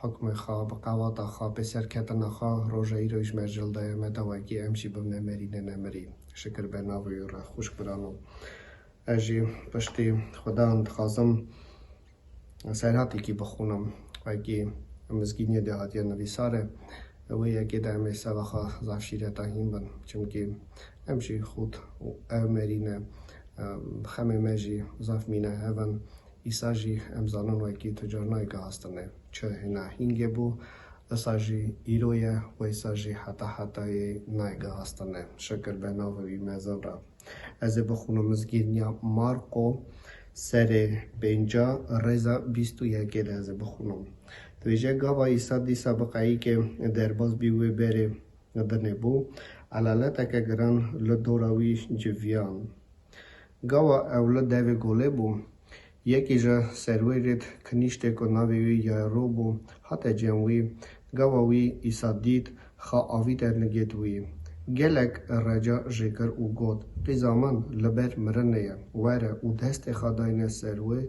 hukmê xwe, bi qewata xwe, pê serketina xwe roja îro ji me jil daye, me de wekî em jî bimne merînê nemirî. Şikir be navê wî re, xwişk birano. Ez jî piştî Xudan dixwazim serhatîkî bixwînim, wekî mizgîniyê de hatiye nivîsare. Wê yekê de em ê seva xwe zaf şîreta hîn bin, çimkî em jî xût û ew merî ne, em, xemê me jî zaf mîne hev in. Îsa jî em zanin wekî tu car nayê gihastinê. Çi hêna hîngê bû, îsa jî îro ye, wê îsa jî heta hetayê nayê gihastinê. Şikir be navê wî mezin re. Ez ê bixwînim mizgîniya Marqo serê pênca rêza bîst û yekê de ez ê bixwînim. Dibêje, gava Îsa dîsa bi qeyîkê derbas bî wê berê dinê bû, elaleteke giran li dora wî civiyan. Gawa ew li devê golê bû, yekî ji serwêrêd kinîştê ku navê wî Yayro bû, hate cem wî. Gawa wî Îsa dît, xwe avîte nigêt wî. Gelek reca jê kir û got, Qîza min li ber mirinê ye, were û destê xwe dayne ser wê,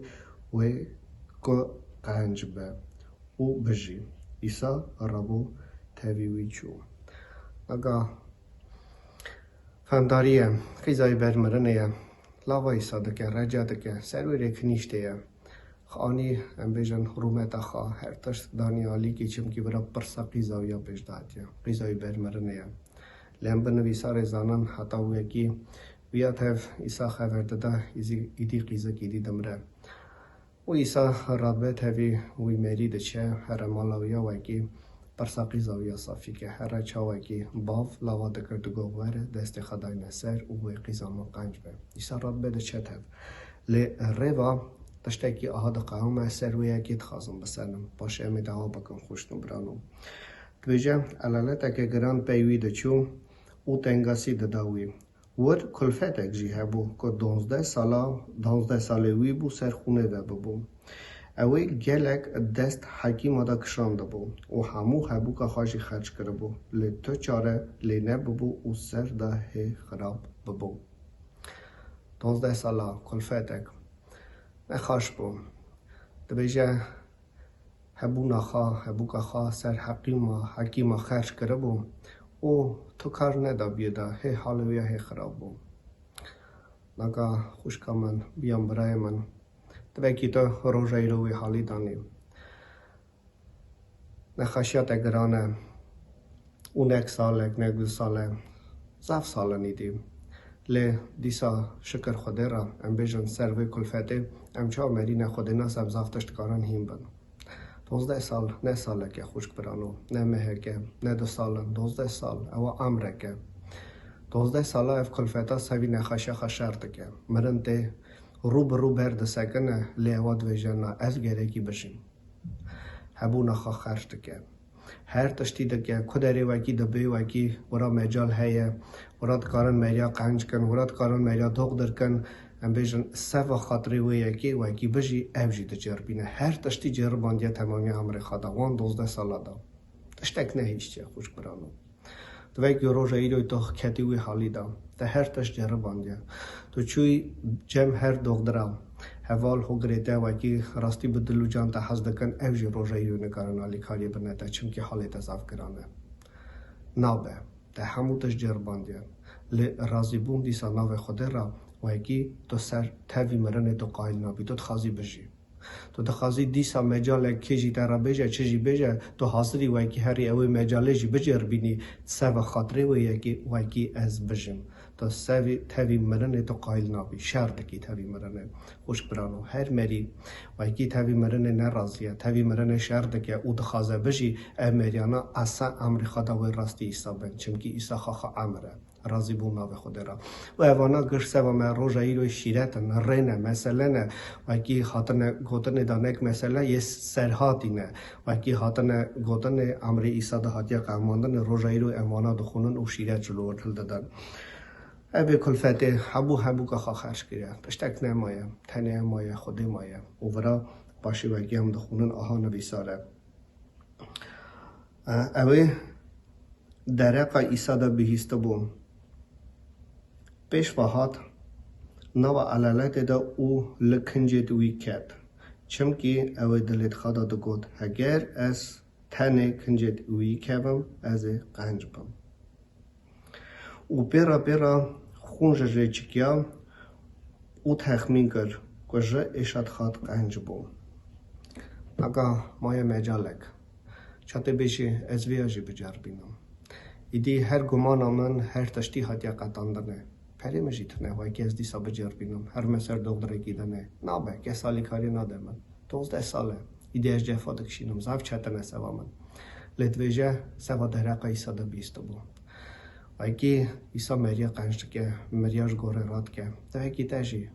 wê ku qenc be û bijî. Îsa rabû tevî wî çû. Aga, Fehmdarî ye, qîza wî ber mirinê ye. Lava Îsa dike, reca dike, ser wê rêkinîştê ye. Xanî, em bêjin, rûmeta xwe, her tişt danî alîkî, çimkî vira pirsa qîza wî ya pêş de hatiye. Qîza wî ber mirinê ye. Lê em bi nivîsarê zanin, heta wekî viya tev Îsa xever dida, îzî-, îdî qîzik îdî dimire. Û Îsa radibe tevî wî merî diçe, here mala wî ya wekî pirsa qîza wî ya safî ke, here çawekî bav lava dikir digot, were destê xwe dayne ser û wê qîza min qenc be. Îsa radibe diçe tev. Lê rêva tiştekî aha diqewime, ser wê yekê dixwazim bisenim. Paşê em ê dewa bikin xwişk û birano. Dibêje, elaleteke giran pey wî diçû û tengasî dida wî. Wir kulfetek jî hebû ku donzdeh sala, donzdeh salê wî bû ser xûnê ve bibû. Ew ê gelek dest hekîma de kişandibû û hemû hebûka xwe jî xerc kiribû, lê tu çare lê nebibû û ser de hê xirab bibû. Donzdeh sala kulfetek nexweş bû. Dibêje, hebûna xwe, hebûka xwe ser heqîma, hekîma xerc kiribû û tu kar nedabûye de hê halê wî ya hê xirab bû. Naka xwişka min, biyan birayê min, divekî tu roja îro wî halî danî. Nexweşiya te giran e û nek salek, nek du sal e, zaf sal in îdî. Lê dîsa şikir Xwedê re, em bêjin ser vê kulfetê, em çawa merî ne Xwedênas, em zaf tişt dikarin hîn bin. Dozdeh sal ne salek e xwişk birano, ne mehek e, ne du sal in, dozdeh sal, ewa emrek e. Dozdeh sala ev kulfeta sevî nexweşiya xwe şer dike. Mirin tê rû bi rû ber disekine, lê ewa dibêje na, ez gerekî bijîm. Hebûna xwe xerc dike. Her tiştî dike. Ku derê wekî dibê, wekî wira mecal heye, wira dikarin meriya qenc kin, wira dikarin meriya doxdir kin. Em bêjin, seva xatirê wê yekê wekî bijî, ev jî diceribîne. Her tiştî ceribandiye temamiya emrê xwe de, wan dozdeh sala de. Tiştek nehiştiye, xwişk birano. Divekî roja îro tu ketî wî halî de. Te her tişt ceribandiye. Tu çûyî cem her doxdira. Heval xwe girête, wekî rastî bi dil û can te hez dikin, ev jî roja îro nikarin alîkariyê bine te, çimkî halê te zaf giran e. Nabe. Te hemû tişt ceribandiye. Lê razîbûn dîsa navê Xwedê re, wekî tu ser tevî mirinê tu qayîl nabî, tu dixwazî bijî. Tu dixwazî dîsa mecalek kê jî te re bêje, çi jî bêje, tu hazirî wekî herî ew ê mecalê jî biceribînî, seva xatirê wê yekê wekî ez bijim. Tu sevî, tevî mirinê tu qayîl nabî, şer dikî tevî mirinê. Xwişk birano, her merî wekî tevî mirinê nerazî ye, tevî mirinê şer dike û dixwaze bijî, ev meriyana esa emrê xwe da wê rastî îsa bin, çimkî îsa xwe xwe emir e. Razî bûn navê Xwedê re. Û evana giş seva me roja îro şîret in, rê ne, mesele ne. Wekî hatine gotinê de nek mesele yê serhatî ne. Wekî hatine gotinê emrê Îsa de hatiye qewimandinê, roja îro evana dixwînin û şîret ji lo wir hildidin. Ev ê kulfetê hebû hebûka xwe xerc kiriye. Tiştek nemaye. Tenê ev maye, Xwedê maye. Û vira paşê wekî em dixwînin aha nivîsar e. Ew ê dereqa Îsa de bihîstibû. Pêş ve hat nava elaletê de û li kincêt wî ket. Çimkî ew ê dilêt xwe de digot, heger ez tenê kincêt wî kevim, ez ê qenc bim. Û pêra pêra xûn ji rê çikiya û texmîn kir ku ji êşa dixat qenc bû. Naka maye mecalek. Ça tê bêjî ez vêya jî biceribînim. Îdî her gumana min, her tiştî hatiye qetandinê. Perê min jî tune, wekî ez dîsa biceribînim. Her me ser doxdirekî dinê. Nabe, kes alîkarî nade min. Dozdeh sal e. Îdî ez cefa dikişînim. Zaf çetin e seva min. Lê dibêje, seva dereqa Îsa de bihîstibû. Wekî Îsa meriya qenc dike, meriya ji gorê radike. Devekî te jî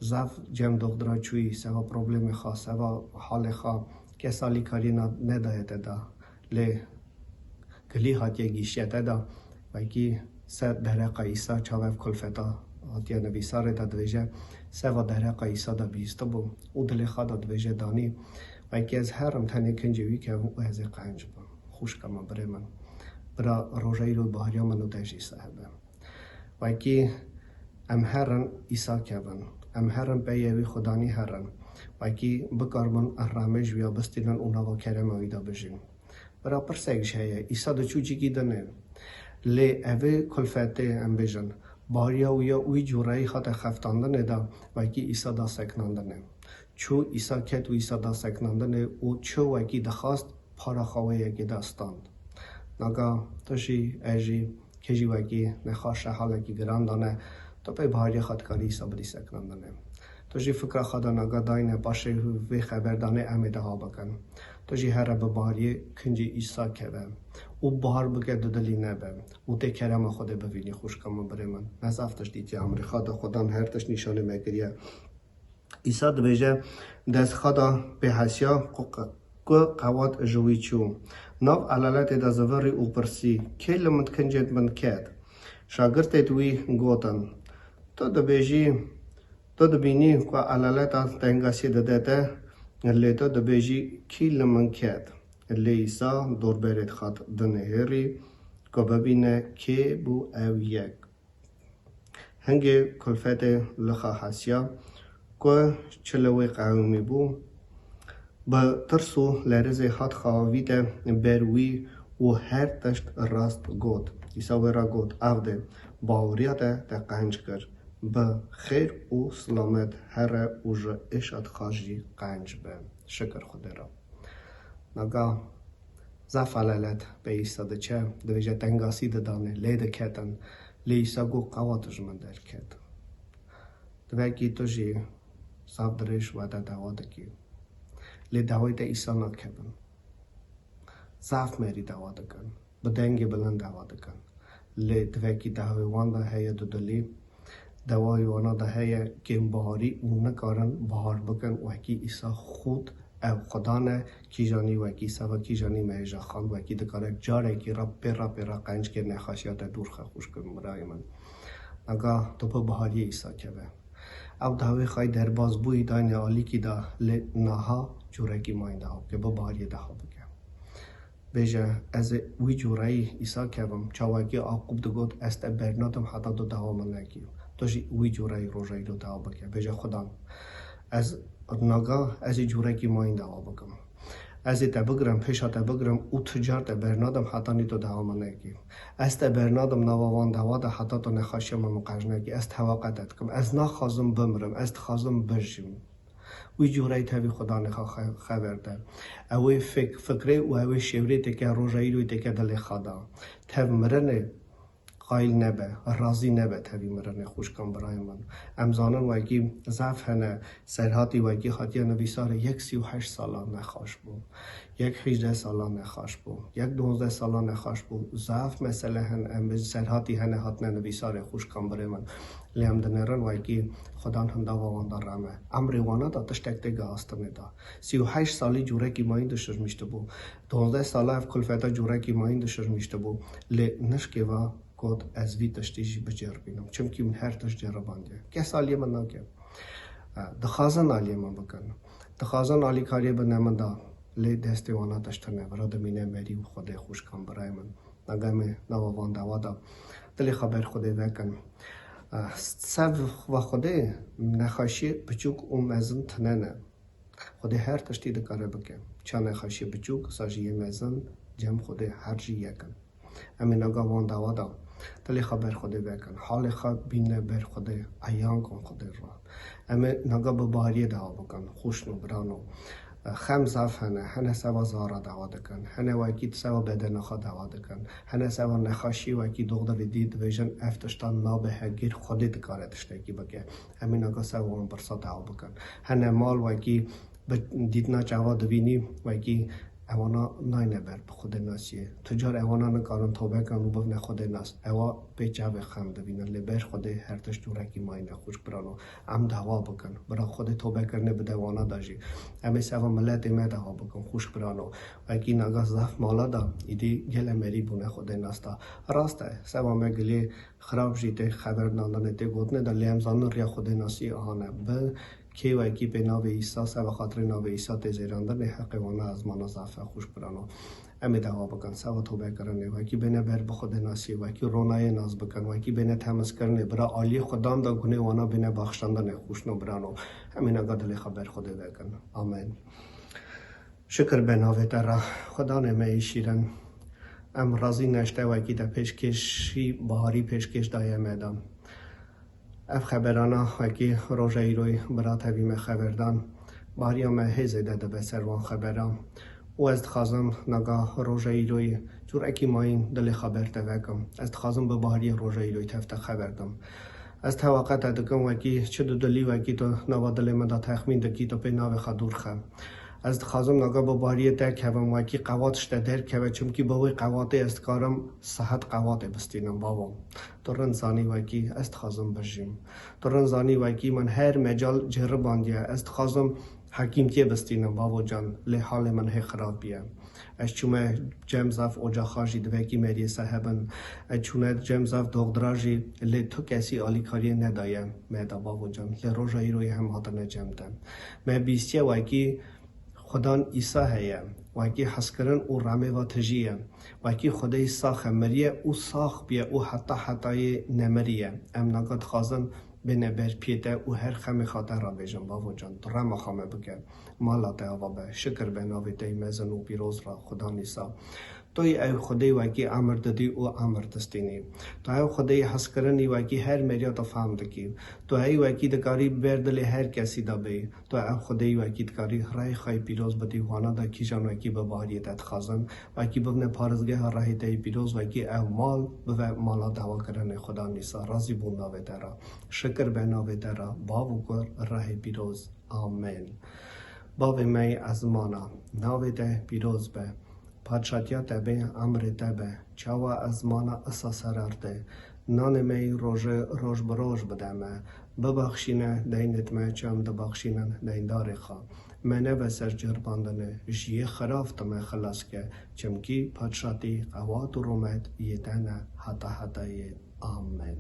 zaf cem doxdira çûyî, seva problemê xwe, seva halê xwe, kes alîkarî na-, nedaye te da. Lê gilî hatiye gîştiye te da. Wekî ser dereqa Îsa çav ev kulfeta hatiye nivîsarê de dibêje, seva dereqa Îsa de bihîstibû û dilê xwe de dibêje danî, wekî ez herim tenê kincê wî kevim û ez ê qenc bim. Xwişka min, birê min. Bira, roja îro bahariya min û te jî sehebe. Wekî em herin Îsa kevin. Em herin peyê wî Xudanî herin. Wekî bikaribin remê ji wî ya bistînin û nava kerema wî de bijîn. Bira, pirsek jî heye, Îsa diçû cîkî dinê. Lê evê kulfetê, em bêjin, bahariya wî ya wî cûreyî hate xeftandinê de, wekî Îsa da seknandinê. Çû Îsa ket û Îsa da seknandinê û çi wekî dixwast para xwe wê yekê de stand. Naga tu jî, ez jî, kê jî wekî nexweş e, halekî giran dane, tu pey bahariya xwe dikarî Îsa bidî seknandinê. Tu jî fikra xwe de naga dayne paşê vê xeberdanê em ê deha bikin. Tu jî here bi bahariyê kincî Îsa keve û bahar bike, dudilî nebe û tê kerema Xwedê bivînî, xwişka min, birê min. Me zaf tişt dîtiye emrê xwe de, Xudan her tişt nîşanê me kiriye. Îsa dibêje, dest xwe da pêhesiya ku qe-, ku qewat ji wî çû. Nav elaletê de zivirî û pirsî, kê li min kincêt min ket? Şagirtêt wî gotin, tu dibêjî, tu dibînî ku elaleta tengasiyê dide te, lê tu dibêjî, kî li min ket? Lê Îsa dorberêt xat dinihêrî ku bibîne kê bû ew yek. Hingê kulfetê li xwe hesiya ku çi li wê qewimî bû, bi tirs û lerizê hat xwe avîte ber wî û her tişt rast got. Îsa wê re got, Ev de, baweriya te te qenc kir. Bi xêr û silamet here û ji êşa te jî qenc be. Şikir Xwedê re. Naga zaf elalet pê Îsa diçe, dibêje tengasî didanê, lê diketin, lê Îsa got, qewat ji min derket. Divekî tu jî zaf dirêj wede dawa dikî. Lê dawayê te Îsa nakevin. Zaf merî dawa dikin. Bi dengê bilind dawa dikin. Lê divekî dawê wan de heye dudilî. Dawayê wana de heye kêmbaharî û nikarin bahar bikin wekî Îsa xût ev Xudan e, kîjanî wekî seba kîjanî me hêja xand, wekî dikare carekî re pê re pê re qenc kê nexweşiya te dûr xe xwişk in birayê min. Naga tu bi bahariyê Îsa keve. Ew dawê xay derbaz bûyî dayne alîkî de lê naha cûrekî mayîn daha bike, bi bahariyê daha bike. Bêje, ez ê wî cûreyî Îsa kevim, çawekî Aqûb digot, ez te bernadim heta tu dawa min nekî. Tu jî wî cûreyî roja îro dawa bike. Bêje, Xudan, ez naga, ez ê cûrekî mayîn dawa bikim. Ez ê te bigirim, pêşa te bigirim û tu car te bernadim hetanî tu dawa min nekî. Ez te bernadim nava wan dawa de heta tu nexweşiya min min qenc nekî. Ez tewe qede dikim. Ez naxwazim bimirim, ez dixwazim bijîm. Wî cûreyî tevî Xudanê xwe xe-, xeber de. Ew ê fik-, fikrê û ew ê şêwrê têke roja îro têke dilê xwe de. Tev mirinê qayîl nebe, razî nebe tevî mirinê xwişkan birayê min. Em zanin wekî zaf hene, Serhatî wekî hatiye nivîsarê yek sî û heşt sala nexweş bû. Yek hîjdeh sala nexweş bû. Yek duwazdeh sala nexweş bû. Zaf mesele hene, em bi Serhatî hene hatine nivîsarê xwişkan birê min. Lê em dinêrin wekî Xudan hindava wan da reme. Emrê wana da tiştek tê gihastinê da. Sî û heşt salî cûrekî mayîn dişirmîştibû. Duwazdeh sala ev kulfeta cûrekî mayîn dişirmîştibû. Lê nişkê va got, ez vî tiştî jî biceribînim. Çimkî min her tişt ceribandiye. Kes aliyê min nake. E, dixwazin aliyê min bikin. Dixwazin alîkariyê bine min da. Lê destê wana tişt tune. Vira dimîne merî û Xwedê xwişkan birayê min. Naga em ê nava van dawa da dilê xwe ber Xwedê vekin. Eh, sev ve Xwedê nexweşiyê biçûk û mezin tune ne. Xwedê her tiştî dikare bike. Ça nexweşiyê biçûk, sa jî yê mezin, cem Xwedê her jî yek in. Em ê naga van dawa da dilê xwe ber Xwedê vekin. Halê xwe bîne ber Xwedê, eyan kon Xwedê re. Em ê naga bi bariyê dawa bikin, xwişno, birano. Xem zaf hene, hene seva zara dawa dikin, hene wekî seva bedena xwe dawa dikin, hene seva nexweşî wekî doxtorê dî dibêjin, ev tiştan nabe hegir Xwedê dikare tiştekî bike. Em ê naga seva wan pirsa dawa bikin. Hene mal wekî bi dîtina çava dibînî, wekî ewana nayne ber bi Xwedê nasiyê. Tu car ewana nikarin tobe kan û bivne Xwedê nas. Ewa pê çavê xem dibînin, lê ber Xwedê her tişt cûrekî mayîne xwişk birano. Em dawa bikin. Bira Xwedê tobekirinê bide wana da jî. Em ê seva miletê me dawa bikin, xwişk birano. Wekî naga zaf mala da, îdî gele merî bûne Xwedê nas da. Rast e, seva me gilê xirab jî tê xeber nandinê tê gotinê de, lê em zanin riya Xwedê nasî ahane. Bi Kê wekî pê navê Îsa, se bi xatirê navê Îsa tê zêrandinê, heqê wana ezmana zafe xûş birano. Em ê dawa bikin, seba tobe kirinê, wekî bêne ber bi Xwedê nasiyê, wekî ronayê nas bikin, wekî bêne temizkirinê, bira aliyê Xwedan de gunê wana bêne baxşandinê, xûşno birano. Em ê naga dilê xwe ber Xwedê vekin. Amen. Şikir be navê te re, Xwedanê me yê şîrin. Em razî ne ji te wekî te pêşkêşî baharî pêşkêş daye me de. Ev xeberana wekî roja îroyî bira tevî me xeber dan. Bariya me hê zêde dibe ser wan xeberan. Û ez dixwazim naga roja îroyî curekî mayîn dilê xeber te vekim. Ez dixwazim bi bariyê roja îroyî tev te xeber dim. Ez tewaqa te dikim wekî çi dudilî wekî tu nava dilê min de texmîn dikî, tu pê navê xwe dûr xe. Ez dixwazim naga bi bariyê te kevim, wekî qewat ji te derkeve, çimkî bi wê qewatê ez dikarim sihet qewatê bistînim, bavo. Tu rind zanî wekî ez dixwazim bijîm. Tu rind zanî wekî min her mecal ceribandiye. Ez dixwazim hekîmtiyê bistînim, bavo can, lê halê min hê xirab biye. Ez çûme cem zaf ocaxa jî divekî meriyê sehebin. Ez çûne cem zaf doxdira jî, lê tu kesî alîkariyê nedaye me de, bavo can. Lê roja îroyê hem hatine cem te. Me bîstiye wekî Xudan Îsa heye, wekî hezkirin û remê va tijî ye. Wekî Xwedê sax e, miriye û sax biye û heta hetayê nemiriye. Em naga dixwazin bêne ber piyê te û her xemê xwe te rabêjin, bavo can, tu rema xwe me bike. Mala te ava be, şikir be navê te yê mezin û pîroz re, Xudan Îsa. Tu yî ew Xwedê wekî emir didî û emir distînî. Tu ew Xwedê hezkirinî wekî her meriya tu fehm dikî. Tu heyî wekî dikarî ber dilê her kesî de bêyî. Tu ev Xwedê yî wekî dikarî rehê xwe yê pîroz bidî wana de kîjan wekî bi bariyê te dixwazin, wekî bibne parêzgeha rehê te yê pîroz, wekî ev mal bive mala dawakirinê Xudan Îsa. Razî bûn navê te re. Şikir be navê te re, bav û kur, rehê pîroz. Amen. Bavê me yê ezmana, navê te pîroz be. Padşatiya te bê, emrê te be. Çawa ezmana isa serar te. Nanê me yî rojê roj bi roj bide me. Bibaxşîne deynêt me çi em dibaxşînin deyndarê xwe. Me neve ser ceribandinê, ji yê xirab tu me xilas ke. Çimkî padşatî, qewat û rûmet yê te ne heta hetayê. Amen.